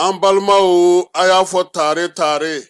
An balimaw, a y'a fɔ tare tare,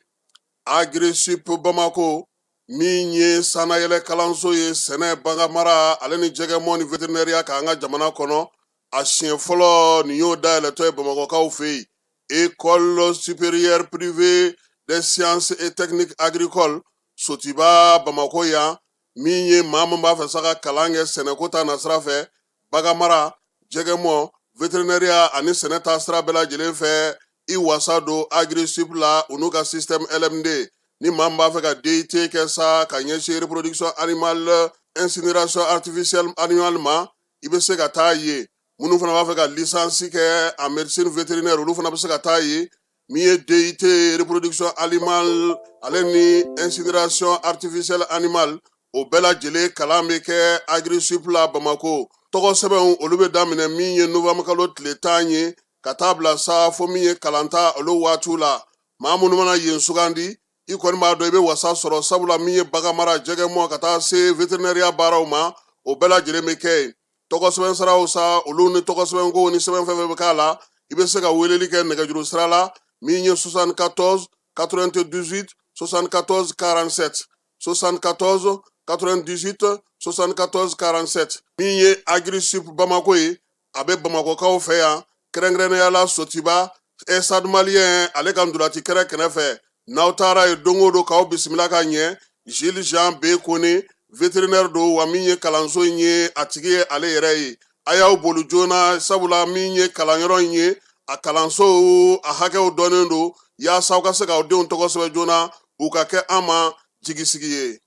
Agrisip Bamako min ye sannayɛlɛ kalanso ye sɛnɛ, baganmara ale ni jɛgɛmɔ ni vétérinaire k'an ka jamana kɔnɔ, a siɲɛ fɔlɔ nin y'o dayɛlɛtɔ ye Bamakɔkaw fɛ yen. École supérieure privée des sciences et techniques agricoles, Sotiba, Bamako yan. Min ye maa min b'a fɛ sa ka kalan kɛ sɛnɛko ta nasira fɛ, baganmara, jɛgɛmɔ, vétérinaire ani sɛnɛ ta sira bɛɛ lajɛlen fɛ, i wasa don Agrisip la, u n'u ka système LMD. Ni maa min b'a fɛ ka DUT kɛ sa ka ɲɛsin reproduction animale, incinération artificielle animale ma, i bɛ se ka taa yen. Minnu fana b'a fɛ ka licence kɛ en médecine vétérinaire, olu fana bɛ se ka taa yen. Min ye DUT reproduction animale ale ni incinération artificielle animale, o bɛɛ lajɛlen kalan bɛ kɛ Agrisip la Bamako. Tɔgɔ sɛbɛnw, olu bɛ daminɛ min ye novembre kalo tile 10 ye ka taa bila sa fo min ye kalanta olu waatiw la. Maa minnu mana yen sugandi, i kɔni b'a dɔn i bɛ wasa sɔrɔ, sabula min ye baganmara, jɛgɛmɔ ka taa se vétérinaire baaraw ma, o bɛɛ lajɛlen bɛ kɛ yen. Tɔgɔ sɛbɛn siraw sa, olu ni tɔgɔ sɛbɛnko ni sɛbɛn fɛn fɛn bɛ k'a la, i bɛ se ka weleli kɛ nɛgɛjuru sira la min ye 74 98 74 47, 74 98 74 47. Min ye Agrisip Bamako ye, a bɛ Bamakɔkaw fɛ yan, kɛrɛnkɛrɛnnenya la Sotiba, Stade Malien ale ka ntolaci kɛrɛ kɛrɛfɛ. N'aw taara yen don o don, k'aw bisimila ka ɲɛ. Gilles Jean B Kone, vétérinaire don, wa min ye kalanso in ye a tigi ye ale yɛrɛ ye. A y'aw boli joona, sabula min ye kalanyɔrɔ in ye, a kalanso a hakɛw dɔnnen don, yaasa aw ka se k'aw denw tɔgɔ sɛbɛn joona, u ka kɛ an ma jigisigi ye.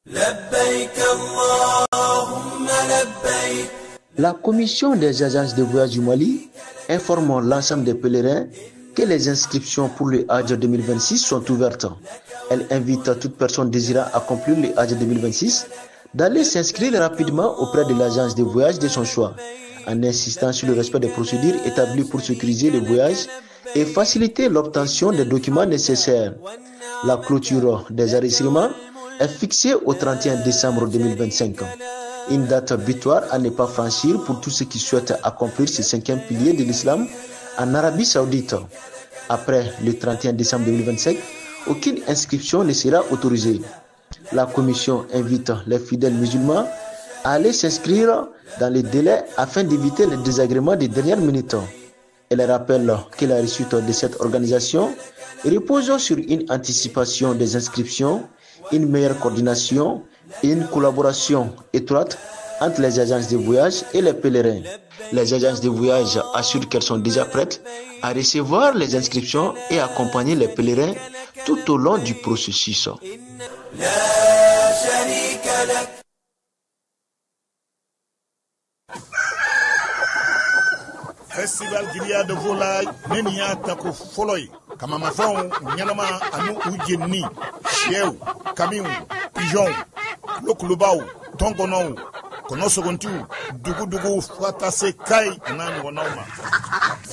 لبيك اللهم لبيك. La commission des agences de voyage du Mali informe l'ensemble des pèlerins que les inscriptions pour le Hajj 2026 sont ouvertes. Elle invite toute personne désirant accomplir le Hajj 2026 d'aller s'inscrire rapidement auprès de l'agence de voyage de son choix, en insistant sur le respect des procédures établies pour sécuriser le voyage et faciliter l'obtention des documents nécessaires. La clôture des enregistrements est fixée au 31 décembre 2025. Une date butoir à ne pas franchir pour tous ceux qui souhaitent accomplir ce cinquième pilier de l'islam en Arabie Saoudite. Après le 31 décembre 2025, aucune inscription ne sera autorisée. La commission invite les fidèles musulmans à aller s'inscrire dans les délais afin d'éviter les désagréments des dernières minutes. Elle rappelle que la réussite de cette organisation repose sur une anticipation des inscriptions, une meilleure coordination et une collaboration étroite entre les agences de voyage et les pèlerins. Les agences de voyage assurent qu'elles sont déjà prêtes à recevoir les inscriptions et accompagner les pèlerins tout au long du processus. لا شريك لك. Festival grillade de volaille ne nin y'a tako fɔlɔ ye. Kamamafɛnw ɲɛnama ani u jenini, sɛw, kamiw, pigeonw, kulokulubaw, tɔnkɔnɔw, kɔnɔ sogontiw, dugudugu, fo ka taa se kayi a n'a ɲɔgɔnnaw ma.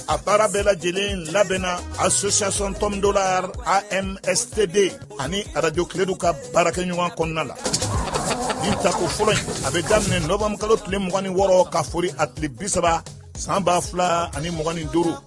A baara bɛɛ lajɛlen labɛnna association Tom Dollar AMSTD ani Radio Kiledu ka baarakɛɲɔgɔn kɔnɔna la. Nin tako fɔlɔ in, a bɛ daminɛ novembre kalo tile 26 ka fori a tile 30 san 2025,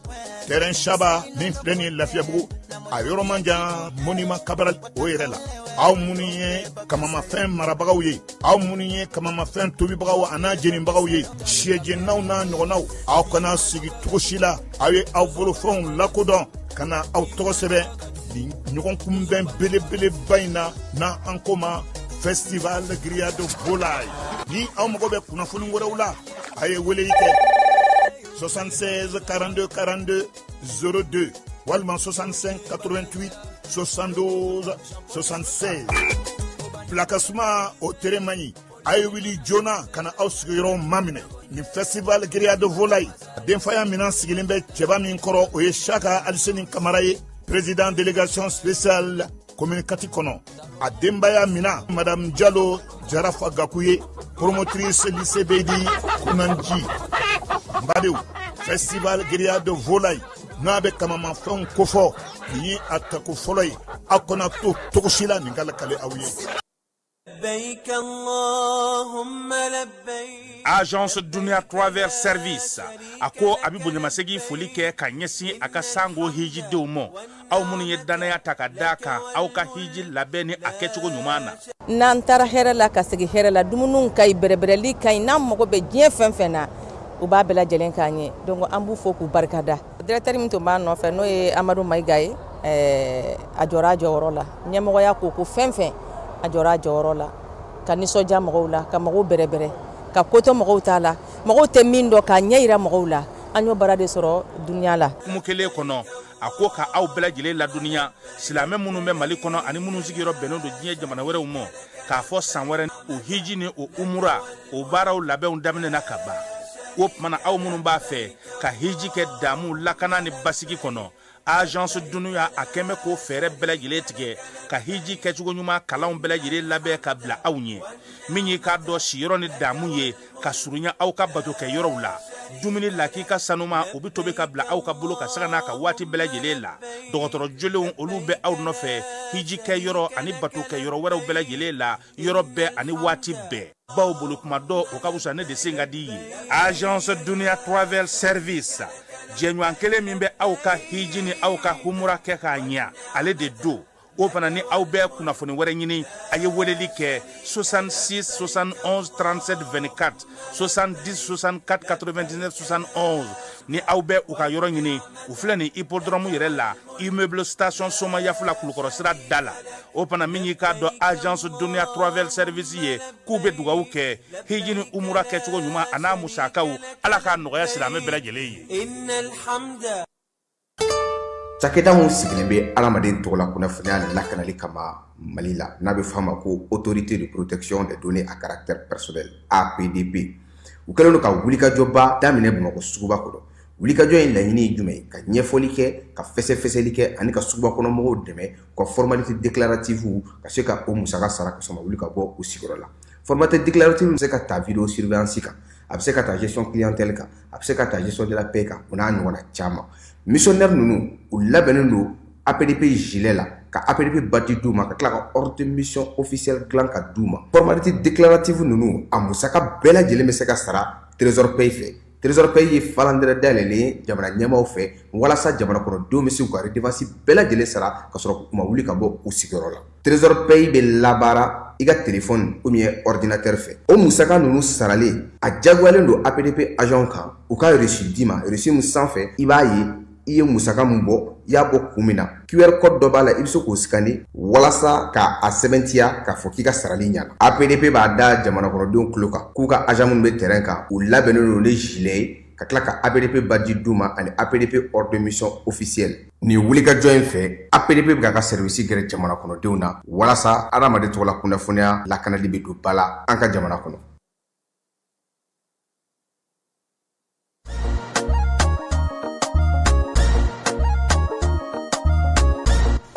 terrain Saba min filɛ nin ye Lafiyabugu, a yɔrɔ man jan monument Cabral o yɛrɛ la. Aw minnu ye kamamafɛn marabagaw ye, aw minnu ye kamamafɛn tobibagaw a n'a jenibagaw ye, sɛjeninaw n'a ɲɔgɔnnaw, aw kana sigi cogo si la. Aw ye aw bolofɛnw lakodɔn ka na aw tɔgɔ sɛbɛn nin ɲɔgɔn kunbɛn belebeleba in na, n'an an ko ma festival grillade volaille. Ni aw mago bɛ kunnafoni wɛrɛw la, a ye weleli kɛ 76 42 42 02 walima 65 88. 72 76. Plakasuma o tere man ɲi, a ye wuli joona ka na aw sigiyɔrɔw maminɛ. Nin festival grillade de volaille, a denfaya minan sigilen bɛ cɛba min kɔrɔ, o ye Saka Aliseni Kamara ye, président délégation spéciale commune 4 kɔnɔ. A denbaya mina madame Jalo Jarafa Gaku ye, promotrice lycée Beydi Kunanji. N badenw, festival grillade de volaille n'a bɛ kamamafɛnw kofɔ, nin ye a tako fɔlɔ ye. Aw kana to cogo si la nin ka lakale aw ye. لبيك اللهم لبيك. Agence Dunia Travel Service a ko a bɛ bonyamasegin foli kɛ ka ɲɛsin a ka sango hijidenw ma, aw minnu ye danaya ta ka d'a kan aw ka hiji labɛn ni a kɛcogo ɲuman na. N'an taara hɛrɛ la ka segin hɛrɛ la, dumuniw ka ɲi, bɛrɛbɛrɛli ka ɲi, n'an mago bɛ diɲɛ fɛn fɛn na, u b'a bɛɛ lajɛlen k'an ye. Donc an b'u fo k'u barikada. Directeur min tun b'an nɔfɛ, n'o ye Amadu Mayiga ye, a jɔra a jɔyɔrɔ la. Ɲɛmɔgɔya ko ko fɛn fɛn, a jɔra a jɔyɔrɔ la ka nisɔndiya mɔgɔw la, ka mɔgɔw bɛrɛbɛrɛ, ka kotɔ mɔgɔw t'a la, mɔgɔw tɛ min dɔn k'a ɲɛ yira mɔgɔw la. An y'o baara de sɔrɔ dunuya la. Kumu kelen kɔnɔ, a ko ka aw bɛɛ lajɛlen ladɔnniya, silamɛ minnu bɛ Mali kɔnɔ ani minnu sigiyɔrɔ bɛnnen don diɲɛ jamana wɛrɛw ma, k'a fɔ san wɛrɛ o hiji ni o umura o baaraw labɛnw daminɛna ka ban. O tuma na, aw minnu b'a fɛ ka hiji kɛ damu, lakana ni basigi kɔnɔ, Agence Dunuya a kɛn bɛ k'o fɛɛrɛ bɛɛ lajɛlen tigɛ ka hiji kɛcogo ɲuman kalanw bɛɛ lajɛlen labɛn ka bila aw ɲɛ. Min y'i k'a dɔn siyɔrɔ ni damu ye ka surunya aw ka bato kɛ yɔrɔw la, dumuni lakika sanuma o bɛ tobi ka bila aw ka bolo ka sanga n'a ka waati bɛɛ lajɛlen la. Dɔgɔtɔrɔ jolenw olu bɛ aw nɔfɛ hiji kɛ yɔrɔ ani bato kɛ yɔrɔ wɛrɛw bɛɛ lajɛlen la, yɔrɔ bɛɛ ani waati bɛɛ. Baw bolo kuma dɔ o ka fisa ne de sen ka di ye. Agence Dunia Travel Service, jɛɲɔgɔn kelen min bɛ aw ka hiji ni aw ka humura kɛ k'a ɲɛ, ale de don. O fana ni aw bɛ kunnafoni wɛrɛ ɲini, a ye weleli kɛ 66 71 37 24, 70 64 99 71. Ni aw bɛ u ka yɔrɔ ɲini, u filɛ nin hippodrome yɛrɛ la, immeuble station Somayafula, Kulukɔrɔ sira da la. O fana min y'i k'a dɔn Agence Dunia Travel Service ye, k'u bɛ dugawu kɛ hiji ni umura kɛcogo ɲuman a n'a musakaw, Ala k'a nɔgɔya silamɛ bɛɛ lajɛlen ye. إن الحمد Cakɛda mun sigilen bɛ adamaden tɔgɔ la kunnafoniya lakanali kama Mali la, n'a bɛ f'a ma ko Autorité de protection des données à caractère personnel, APDP, u kɛlen don ka wulikajɔba daminɛ Bamakɔ suguba kɔnɔ. Wulikajɔ in laɲini ye jumɛn ye? Ka ɲɛfɔli kɛ, ka fɛsɛfɛsɛli kɛ ani ka suguba kɔnɔ mɔgɔw dɛmɛ u ka formalité déclarative ka se ka o musaka sara ka sɔrɔ ma wuli ka bɔ u sigiyɔrɔ la. Formalité déclarative bɛ se ka ta vidéo surveillance kan, a bɛ se ka ta gestion clientèle kan, a bɛ se ka ta gestion de la paie kan, o n'a ɲɔgɔnna caman. Missionnaire ninnu, u labɛnnen don APDP gilet la, ka APDP badge d'u ma, ka tila ka ordre de mission officielle dilan ka d'u ma. Formalité déclarative ninnu, a musaka bɛɛ lajɛlen bɛ se ka sara Trésor Pay fɛ. Trésor Pay ye falandɛrɛ dayɛlɛlen ye jamana ɲɛmaaw fɛ walasa jamana kɔnɔdenw bɛ se k'u ka redevance bɛɛ lajɛlen sara ka sɔrɔ u ma wuli ka bɔ u sigiyɔrɔ la. Trésor Pay bɛ labaara i ka téléphone ou bien ordinateur fɛ. O musaka ninnu saralen, a diyagoyalen don APDP agent kan u ka reçu d'i ma, reçu min sanfɛ i b'a ye i ye musaka min bɔ, i y'a bɔ kun min na. QR code dɔ b'a la, i bɛ se k'o scanner walasa ka a sɛbɛntiya k'a fɔ k'i ka sarali ɲana. APDP b'a da jamana kɔnɔdenw tulo kan k'u ka agent minnu bɛ terrain kan, u labɛnnen don ni gilet ye, ka tila ka APDP badge d'u ma ani APDP ordre de mission officielle. Nin wulikajɔ in fɛ, APDP bɛ k'a ka service gɛrɛ jamana kɔnɔdenw na walasa adamaden tɔgɔ la kunnafoniya lakanali bɛ don ba la an ka jamana kɔnɔ.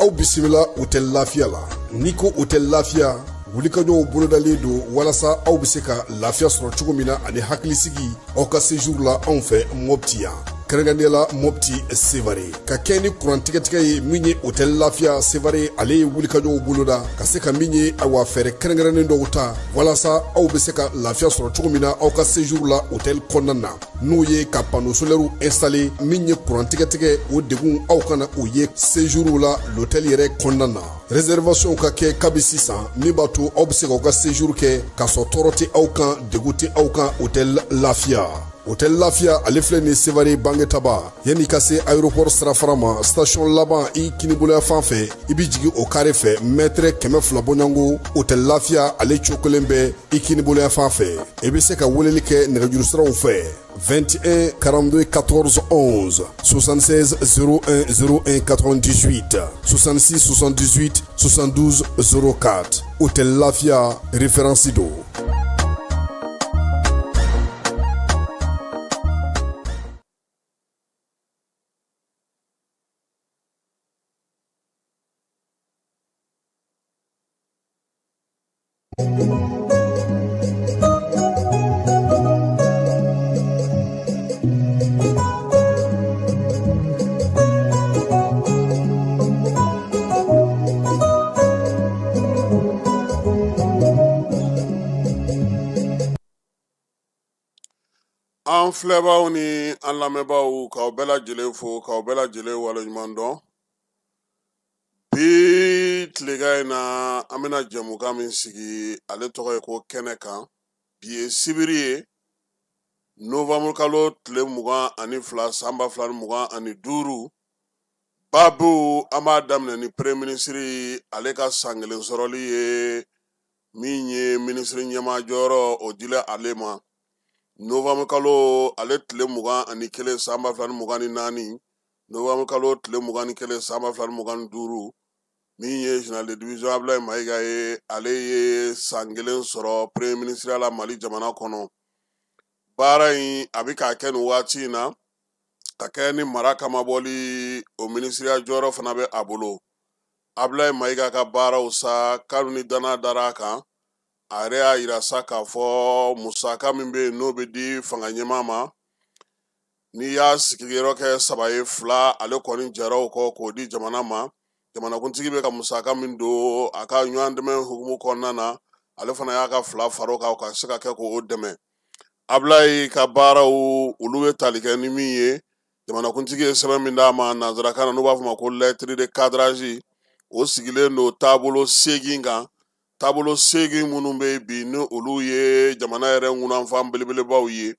Aw bisimila Hôtel Lafiya la. N'i ko Hôtel Lafiya, wulikajɔw bolodalen don walasa aw bɛ se ka lafiya sɔrɔ cogo min na ani hakilisigi aw ka séjour la anw fɛ Mopti yan, kɛrɛnkɛrɛnnenya la Mopti Sevare. Ka kɛ ni kuran tigɛtigɛ ye, min ye Hôtel Lafiya Sevare, ale ye wulikajɔw boloda ka se ka min ye awa fɛɛrɛ kɛrɛnkɛrɛnnen dɔw ta walasa aw bɛ se ka lafiya sɔrɔ cogo min na aw ka séjour la hôtel kɔnɔna na, n'o ye ka panneau solaire installé. Min ye kuran tigɛtigɛ o degun, aw kana o ye séjour la l'hôtel yɛrɛ kɔnɔna na. Réservation ka kɛ kabi sisan, min b'a to aw bɛ se k'aw ka séjour kɛ k'a sɔrɔ tɔɔrɔ tɛ aw kan, degun tɛ aw kan Hôtel Lafiya. Hôtel Lafia ale filɛ nin Sevare Bangetaba yanni ka se aéroport sirafara ma station laban i kiniboloya fan fɛ i bɛ jigin o carré fɛ mètre 200 bɔɲɔgɔnko Hôtel Lafia ale cokolen bɛ i kiniboloya fan fɛ i bɛ se ka weleli kɛ nɛgɛjuru siraw fɛ 21 42 14 11 76 01 01 98 66 78 72 04 Hôtel Lafia référence don. An filɛbaaw ni an lamɛnbaaw k'aw bɛɛ lajɛlen fo k'aw bɛɛ lajɛlen waleɲuman dɔn. Bi tilegan in na an bɛna jɛmukan min sigi ale tɔgɔ ye ko kɛnɛ kan. Bi ye sibiri ye novembre kalo tile 22 san 2025. Babu an b'a daminɛ ni premier ministre ale ka san kelen sɔrɔli ye min ye minisiri ɲɛmaa jɔyɔrɔ o dila ale ma. Novembre kalo ale tile 21 san 2024, novembre kalo tile 21 san 2025, min ye général de division Abdoulaye Maïga ye ale ye san kelen sɔrɔ premier ministre la Mali jamana kɔnɔ. Baara in a bɛ k'a kɛ nin waati in na ka kɛ ni mara kamabɔli o minisiriya jɔyɔrɔ fana bɛ a bolo. Abdoulaye Maïga ka baaraw sa kanu ni danaya dara a kan. A yɛrɛ y'a yira sa k'a fɔ musaka min bɛ yen n'o bɛ di fanga ɲɛmaa ma n'i y'a sigiyɔrɔ kɛ 3 ye 2 ale kɔni jɛra o kɔ k'o di jamana ma. Jamanakuntigi bɛ ka musaka min don a ka ɲɔgɔn dɛmɛ hukumu kɔnɔna na ale fana y'a ka 2 fara o kan ka se ka kɛ k'o dɛmɛ. Abdoulaye ka baaraw olu bɛ tali kɛ ni min ye jamanakuntigi ye sɛbɛn min d'a ma nanzarakan na n'u b'a fɔ ma ko lettre de cadrage o sigilen don taabolo 8 kan. Taabolo 8 minnu bɛ bi ni olu ye jamana yɛrɛ ŋunanfan belebelebaw ye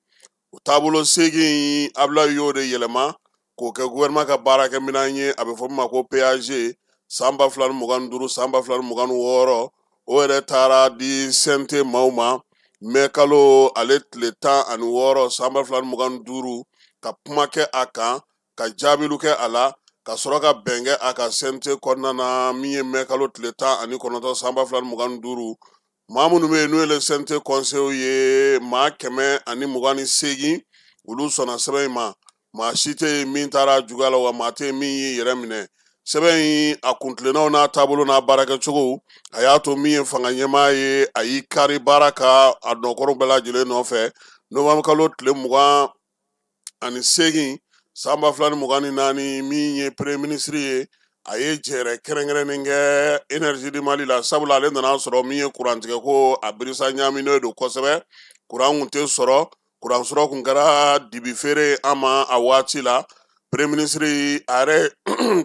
o taabolo 8 Abdoulaye y'o de yɛlɛma k'o kɛ gouvernement ka baarakɛminɛn ye a bɛ fɔ min ma ko PAG san 2025 san 2026 o yɛrɛ taara di CNT maaw ma mɛ kalo ale tile 16 san 2025 ka kuma kɛ a kan ka jaabiliw kɛ a la ka sɔrɔ ka bɛn kɛ a ka CNT kɔnɔna na min ye mɛ kalo tile 19 san 2025. Maa minnu bɛ yen n'o ye CNT conseil ye maa 128 olu sɔnna sɛbɛn in ma. Maa si tɛ yen min taara juguya la wa maa tɛ yen min y'i yɛrɛ minɛ. Sɛbɛn in a kuntilennaw n'a taabolo n'a baarakɛcogo a y'a to min ye fanga ɲɛmaa ye a y'i kari baara ka a nɔkɔrɔ bɛɛ lajɛlen nɔfɛ. Novembre kalo tile 28 san 2024 min ye premier ministre ye a ye jɛrɛ kɛrɛnkɛrɛnnen kɛ énergie du Mali la sabula ale nana sɔrɔ min ye kurantigɛ ko a birisa ɲaaminen don kosɛbɛ. Kuran kun tɛ sɔrɔ, kuran sɔrɔ kun kɛra dibi feere an ma a waati la. Premier ministre a yɛrɛ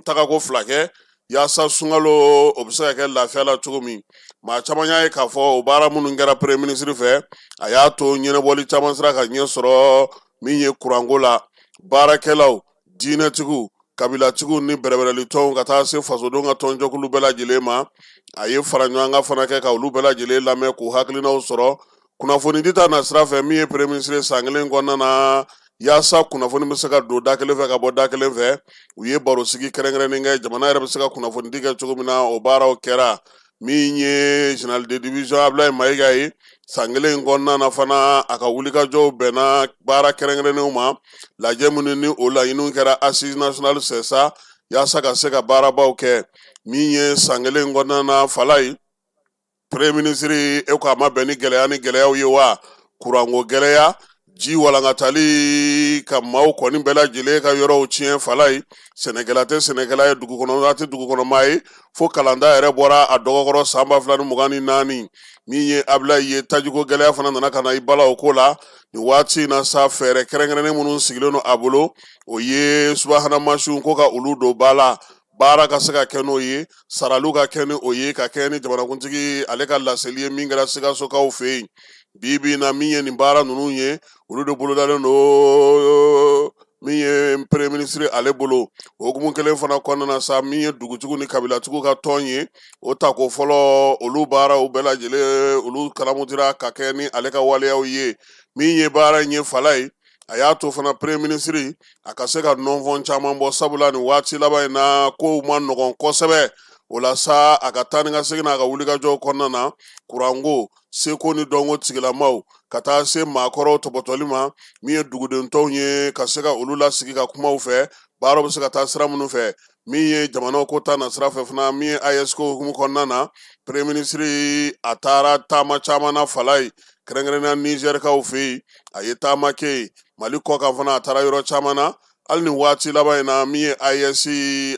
tagako 2 kɛ yaasa sunkalo o bɛ se ka kɛ lafiya la cogo min. Maa caman y'a ye k'a fɔ o baara minnu kɛra premier ministre fɛ a y'a to ɲɛnabɔli caman sera ka ɲɛ sɔrɔ min ye kuranko la. Baarakɛlaw, diinɛtigiw, kabilatigiw ni bɛrɛbɛrɛlitɔnw ka taa se fasodenw ka tɔnjɛkulu bɛɛ lajɛlen ma a ye fara ɲɔgɔn kan fana kɛ ka olu bɛɛ lajɛlen lamɛn k'u hakilinaw sɔrɔ. Kunnafoni di ta nasira fɛ min ye premier ministre san kelen kɔnɔna na yaasa kunnafoni bɛ se ka don da kelen fɛ ka bɔ da kelen fɛ u ye barosigi kɛrɛnkɛrɛnnen kɛ jamana yɛrɛ bɛ se ka kunnafoni di kɛ cogo min na o baaraw kɛra. Min ye général de division Abdoulaye Maïga ye san kelen kɔnɔna na fana a ka wulikajɔw bɛnna baara kɛrɛnkɛrɛnnenw ma lajɛ minnu ni o laɲiniw kɛra assise nationale CSA yaasa ka se ka baarabaw kɛ. Min ye san kelen kɔnɔna na Falaye premier ministre e ko a ma bɛn ni gɛlɛya ni gɛlɛyaw ye wa kuranko gɛlɛya ji walankatali ka maaw kɔni bɛɛ lajɛlen ka yɔrɔw tiɲɛ Falaye sɛnɛkɛla tɛ sɛnɛkɛla ye dugukɔnɔ tɛ dugukɔnɔmaa ye fo kalanda yɛrɛ bɔra a dɔgɔkɔrɔ san 2024. Min ye Abdoulaye ye tajiko gɛlɛya fana nana ka na i bala o ko la nin waati in na sa fɛɛrɛ kɛrɛnkɛrɛnnen minnu sigilen don a bolo o ye subahana mansinw ko ka olu don ba la baara ka se ka kɛ n'o ye saraliw ka kɛ ni o ye ka kɛ ni jamanakuntigi ale ka laseli ye min kɛra Sikasokaw fɛ yen. Bi bi in na min ye nin baara ninnu ye olu de bolodalen don min ye premier ministre ale bolo. O hukumu kelen fana kɔnɔna na sa, min ye dugutigiw ni kabilatigiw ka tɔn ye, o tako fɔlɔ olu baaraw bɛɛ lajɛlen olu kalamutira ka kɛ ni ale ka waleyaw ye. Min ye baara in ye fala ye, a y'a to fana premier ministre a ka se ka nɔnfɔn caman bɔ, sabula nin waati laban in na kow ma nɔgɔn kosɛbɛ. O la sa, a ka taa ni ka segin n'a ka wulikajɔw kɔnɔna na, kuranko seko ni dɔnko tigilamaw ka taa se maakɔrɔw tɔpɔtɔli ma, min ye dugudentɔnw ye ka se ka olu lasigi ka kumaw fɛ, baaraw bɛ se ka taa sira minnu fɛ. Min ye jamanaw ko ta na sira fɛ fana, min ye AES ko hukumu kɔnɔna na, premier ministre a taara taama caman na fala ye, kɛrɛnkɛrɛnnenya Nizɛrikaw fɛ yen, a ye taama kɛ yen. Mali kɔ kan fana, a taara yɔrɔ caman na. Hali ni waati laban in na, min ye AES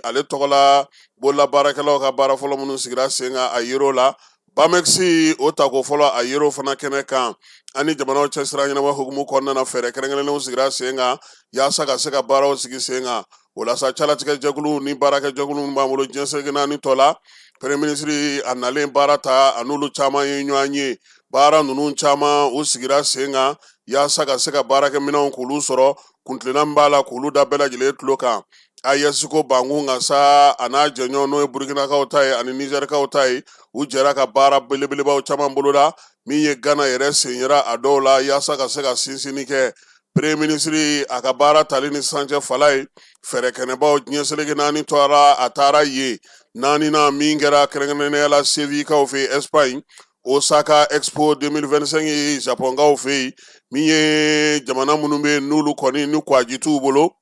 ale tɔgɔla bolola baarakɛlaw ka baara fɔlɔ minnu sigira sen kan, a yer'o la. Bamexi o tako fɔlɔ, a yer'o fana kɛnɛ kan. Ani jamanaw cɛsira ɲɛnama hukumu kɔnɔna na, fɛɛrɛ kɛrɛnkɛrɛnnenw sigira sen kan yaasa ka se ka baaraw sigi sen kan. O la sa, calatigɛ jɛkuluw ni baarakɛ jɛkulu minnu b'an bolo diɲɛ seleke naani tɔ la, premier ministre a nalen baara ta, a n'olu caman ye ɲɔgɔn ye. Baara ninnu caman u sigira sen kan yaasa ka se ka baarakɛminɛnw k'olu sɔrɔ, kuntilenna min b'a la k'olu da bɛɛ lajɛlen tulo kan. AES ko bankun kan sa, a n'a jɛɲɔgɔn n'o ye Burkinakaw ta ye ani Nizɛrikaw ta ye, u jɛra ka baara belebelebaw caman boloda. Min ye Gana yɛrɛ sen yera a dɔw la yaasa ka se ka sinsinni kɛ. Premier ministre a ka baara tali ni sisan cɛ fala ye, fɛɛrɛ kɛnɛbaw diɲɛ seleke naani tɔra a taara yen. Naaninan min kɛra kɛrɛnkɛrɛnnenya la Sevillekaw fɛ yen, Espagne, Osaka Expo 2025 ye Japonkaw fɛ yen, min ye jamana minnu bɛ yen n'olu kɔni ni kwaji t'u bolo,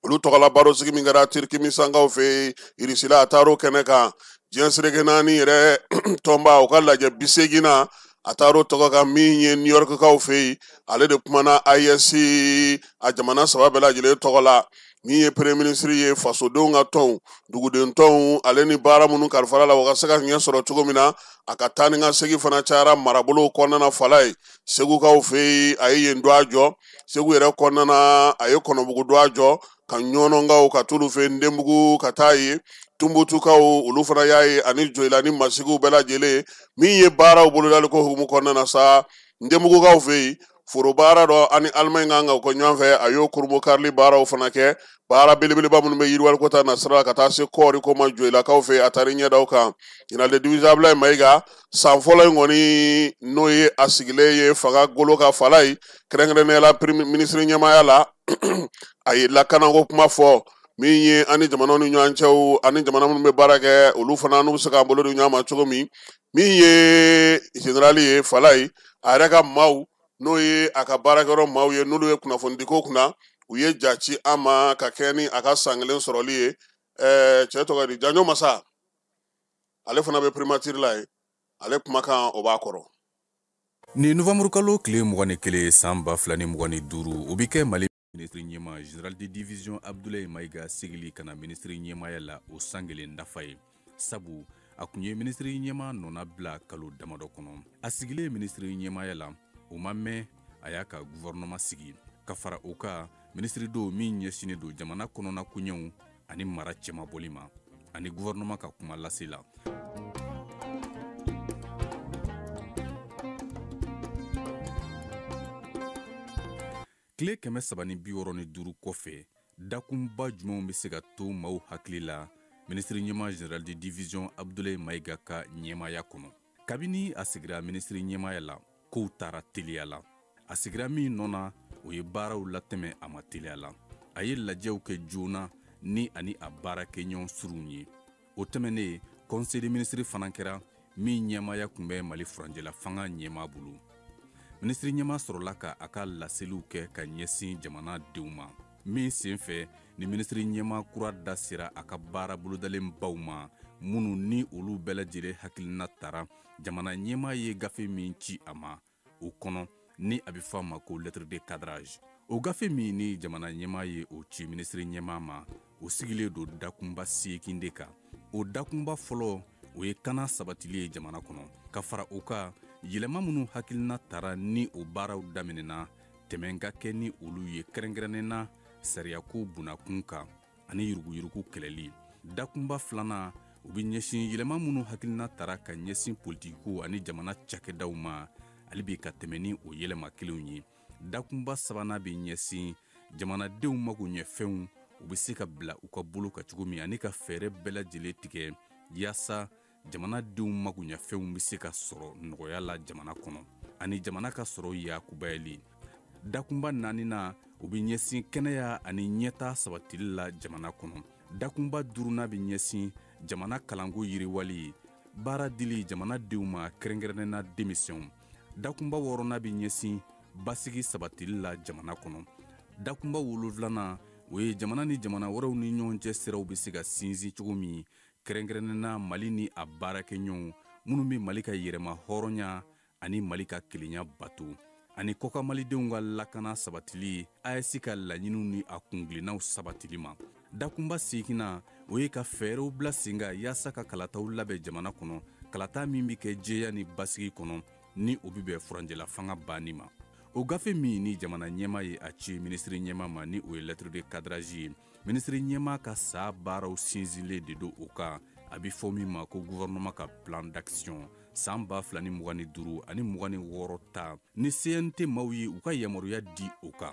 olu tɔgɔla barosigi min kɛra Tirikimisankaw fɛ yen, Irisila, a taar'o kɛnɛ kan. Diɲɛ seleke naani yɛrɛ tɔnba o ka lajɛ 80nan, a taar'o tɔgɔ kan. Min ye New Yorkkaw fɛ yen, ale de kumana AES a jamana saba bɛɛ lajɛlen tɔgɔ la. Min ye premier ministre ye, fasodenw ka tɔnw, duguden tɔnw, ale ni baara minnu kalifara la, o ka se ka ɲɛ sɔrɔ cogo min na, a ka taa ni ka segin fana cayara marabolow kɔnɔna na fala ye. Segukaw fɛ yen, a ye yen don a jɔ. Segu yɛrɛ kɔnɔna na, a ye Kɔnɔbugu don a jɔ, ka Ɲɔnɔnkaw ka t'olu fɛ yen, Ndenbugu ka taa yen, Tunbutukaw olu fana y'a ye, ani Joyila ni Masigiw bɛɛ lajɛlen. Min ye baaraw bolodali ko hukumu kɔnɔna na sa, Ndenbugukaw fɛ yen, foro baara dɔ ani Alimaɲi kan ka kɛ ɲɔgɔn fɛ, a y'o kurumo karili baaraw fana kɛ. Baara belebeleba minnu bɛ yiriwaliko ta nasira la ka taa se kɔɔri ko ma Joyilakaw fɛ, a taara ɲɛdaw kan. Général de division Abdoulaye Mayiga, san fɔlɔ in kɔni n'o ye a sigilen ye fanga golo ka fala ye, kɛrɛnkɛrɛnnenya la ministre ɲɛmaaya la, a ye lakanako kuma fɔ. Min ye ani jamanaw ni ɲɔgɔn cɛw, ani jamana minnu bɛ baara kɛ, olu fana n'u bɛ se k'an bolo di ɲɔgɔn ma cogo min. Min ye général ye fala ye, a yɛrɛ ka maaw, n'o ye a ka baarakɛyɔrɔ maaw ye, n'olu ye kunnafonidiko kunna, u ye ja ci an ma ka kɛ ni a ka san kelen sɔrɔli ye. Cɛ tɔgɔ di, Janjo Masa, ale fana bɛ primature la yen, ale kumakan o b'a kɔrɔ. Nin novanburukalo tile 21 san 2025, o bɛ kɛ Mali minisiri ɲɛmaa général de division Abdoulaye Mayiga sigili ka na minisiri ɲɛmaaya la o san kelen dafa ye, sabu a kun ye minisiri ɲɛmaa nɔna bila kalo damadɔ kɔnɔ. A sigilen minisiri ɲɛmaaya la, o ma mɛn, a y'a ka gouvernement sigi. Ka fara o kan, minisiri dɔw min ɲɛsinnen don jamana kɔnɔna koɲɛw ani mara cɛmabɔli ma ani gouvernement ka kuma lase la. Tile 365 kɔfɛ, dakunba jumɛnw bɛ se ka to maaw hakili la minisiri ɲɛmaa général de division Abdoulaye Mayiga ka ɲɛmaaya kɔnɔ? Kabini a sigira minisiri ɲɛmaaya la, kow taara teliya la. A sigira min nɔ na, o ye baaraw latɛmɛ a ma teliya la. A ye lajɛw kɛ joona ni ani a baarakɛɲɔgɔn surunw ye. O tɛmɛnen, conseil des ministres fana kɛra, min ɲɛmaaya tun bɛ Mali furancɛla fanga ɲɛmaa bolo. Minisiri ɲɛmaa sɔrɔla ka a ka laseliw kɛ ka ɲɛsin jamana denw ma. Min senfɛ ni minisiri ɲɛmaa kura da sera a ka baara bolodalenbaw ma, minnu ni olu bɛɛ lajɛlen hakilina tara jamana ɲɛmaa ye gafe min ci a ma o kɔnɔ, ni a bɛ fɔ a ma ko lettre de cadrage. O gafe min ni jamana ɲɛmaa ye o ci minisiri ɲɛmaa ma, o sigilen don dakunba 8 de kan. O dakunba fɔlɔ, o ye kana sabatili ye jamana kɔnɔ. Ka fara o kan, yɛlɛma minnu hakilina tara ni o baaraw daminɛna, tɛmɛ ka kɛ ni olu ye, kɛrɛnkɛrɛnnen na sariyako bunakun kan ani yuruguyurugu kɛlɛli. Dakunba filanan, o bɛ ɲɛsin yɛlɛma minnu hakilina tara ka ɲɛsin politikiko ani jamana cakɛdaw ma, hali bi ka tɛmɛ ni o yɛlɛma kelenw ye. Dakunba sabanan bɛ ɲɛsin jamanadenw magoɲɛfɛnw u bɛ se ka bila u ka bolo kan cogo min ani ka fɛɛrɛ bɛɛ lajɛlen tigɛ yaasa jamanadenw magoɲɛfɛnw bɛ se ka sɔrɔ nɔgɔya la jamana kɔnɔ ani jamana ka sɔrɔ yakubayali. Dakunba naaninan o bɛ ɲɛsin kɛnɛya ani ɲɛtaa sabatili la jamana kɔnɔ. Dakunba duurunan bɛ ɲɛsin jamana kalanko yiriwali, baara dili jamanadenw ma kɛrɛnkɛrɛnnen na denmisɛnw. Dakunba wɔɔrɔnan bɛ ɲɛsin basigi sabatili la jamana kɔnɔ. Dakunba wolonfilanan o ye jamana ni jamana wɛrɛw ni ɲɔgɔn cɛ siraw bɛ se ka sinsin cogo min, kɛrɛnkɛrɛnnen na Mali ni a baarakɛɲɔgɔnw minnu bɛ Mali ka yɛrɛma hɔrɔnya ani Mali ka kelenya bato, ani kɔkan malidenw ka lakana sabatili AES ka laɲiniw ni a kungilennaw sabatili ma. Dakunba seeginnan o ye ka fɛɛrɛw bila sen kan yaasa ka kalataw labɛn jamana kɔnɔ, kalata min bɛ kɛ jɛya ni basigi kɔnɔ ni o bɛ bɛn furancɛla fanga banni ma. O gafe min ni jamana ɲɛmaa ye a ci minisiri ɲɛmaa ma ni o ye lettre de cadrage ye, minisiri ɲɛmaa ka sa baaraw sinsinlen de don o kan, a bɛ fɔ min ma ko gouvernement ka plan d'action san 2025 ani 26 ta ni CNT maaw ye u ka yamaruya di o kan.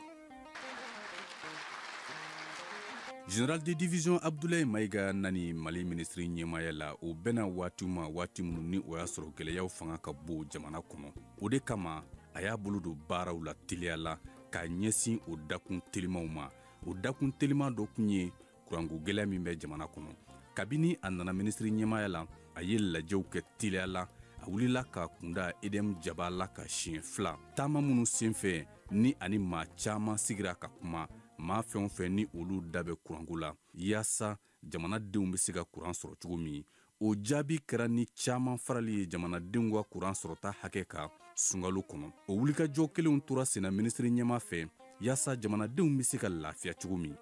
Général de division Abdoulaye Maïga nani Mali minisiri ɲɛmaaya la, o bɛnna waati ma waati minnu ni o y'a sɔrɔ gɛlɛyaw fanga ka bon jamana kɔnɔ. O de kama a y'a bolo don baaraw la teliya la k'a ɲɛsin o dakun telimanw ma. O dakun teliman dɔ kun ye kuranko gɛlɛya min bɛ jamana kɔnɔ. Kabini a nana minisiri ɲɛmaaya la, a ye lajɛw kɛ teliya la. A wulila k'a kunda EDM jaba la ka siɲɛ 2. Taama minnu senfɛ ni ani maa caman sigira ka kuma, maa fɛn o fɛn ni olu da bɛ kuranko la yaasa jamanadenw bɛ se ka kuran sɔrɔ cogo min. O jaabi kɛra ni caman farali ye jamanadenw ka kuran sɔrɔta hakɛ kan sunkalo kɔnɔ. O wulikajɔ kelenw tora senna minisiri ɲɛmaa fɛ yaasa jamanadenw bɛ se ka lafiya cogo min.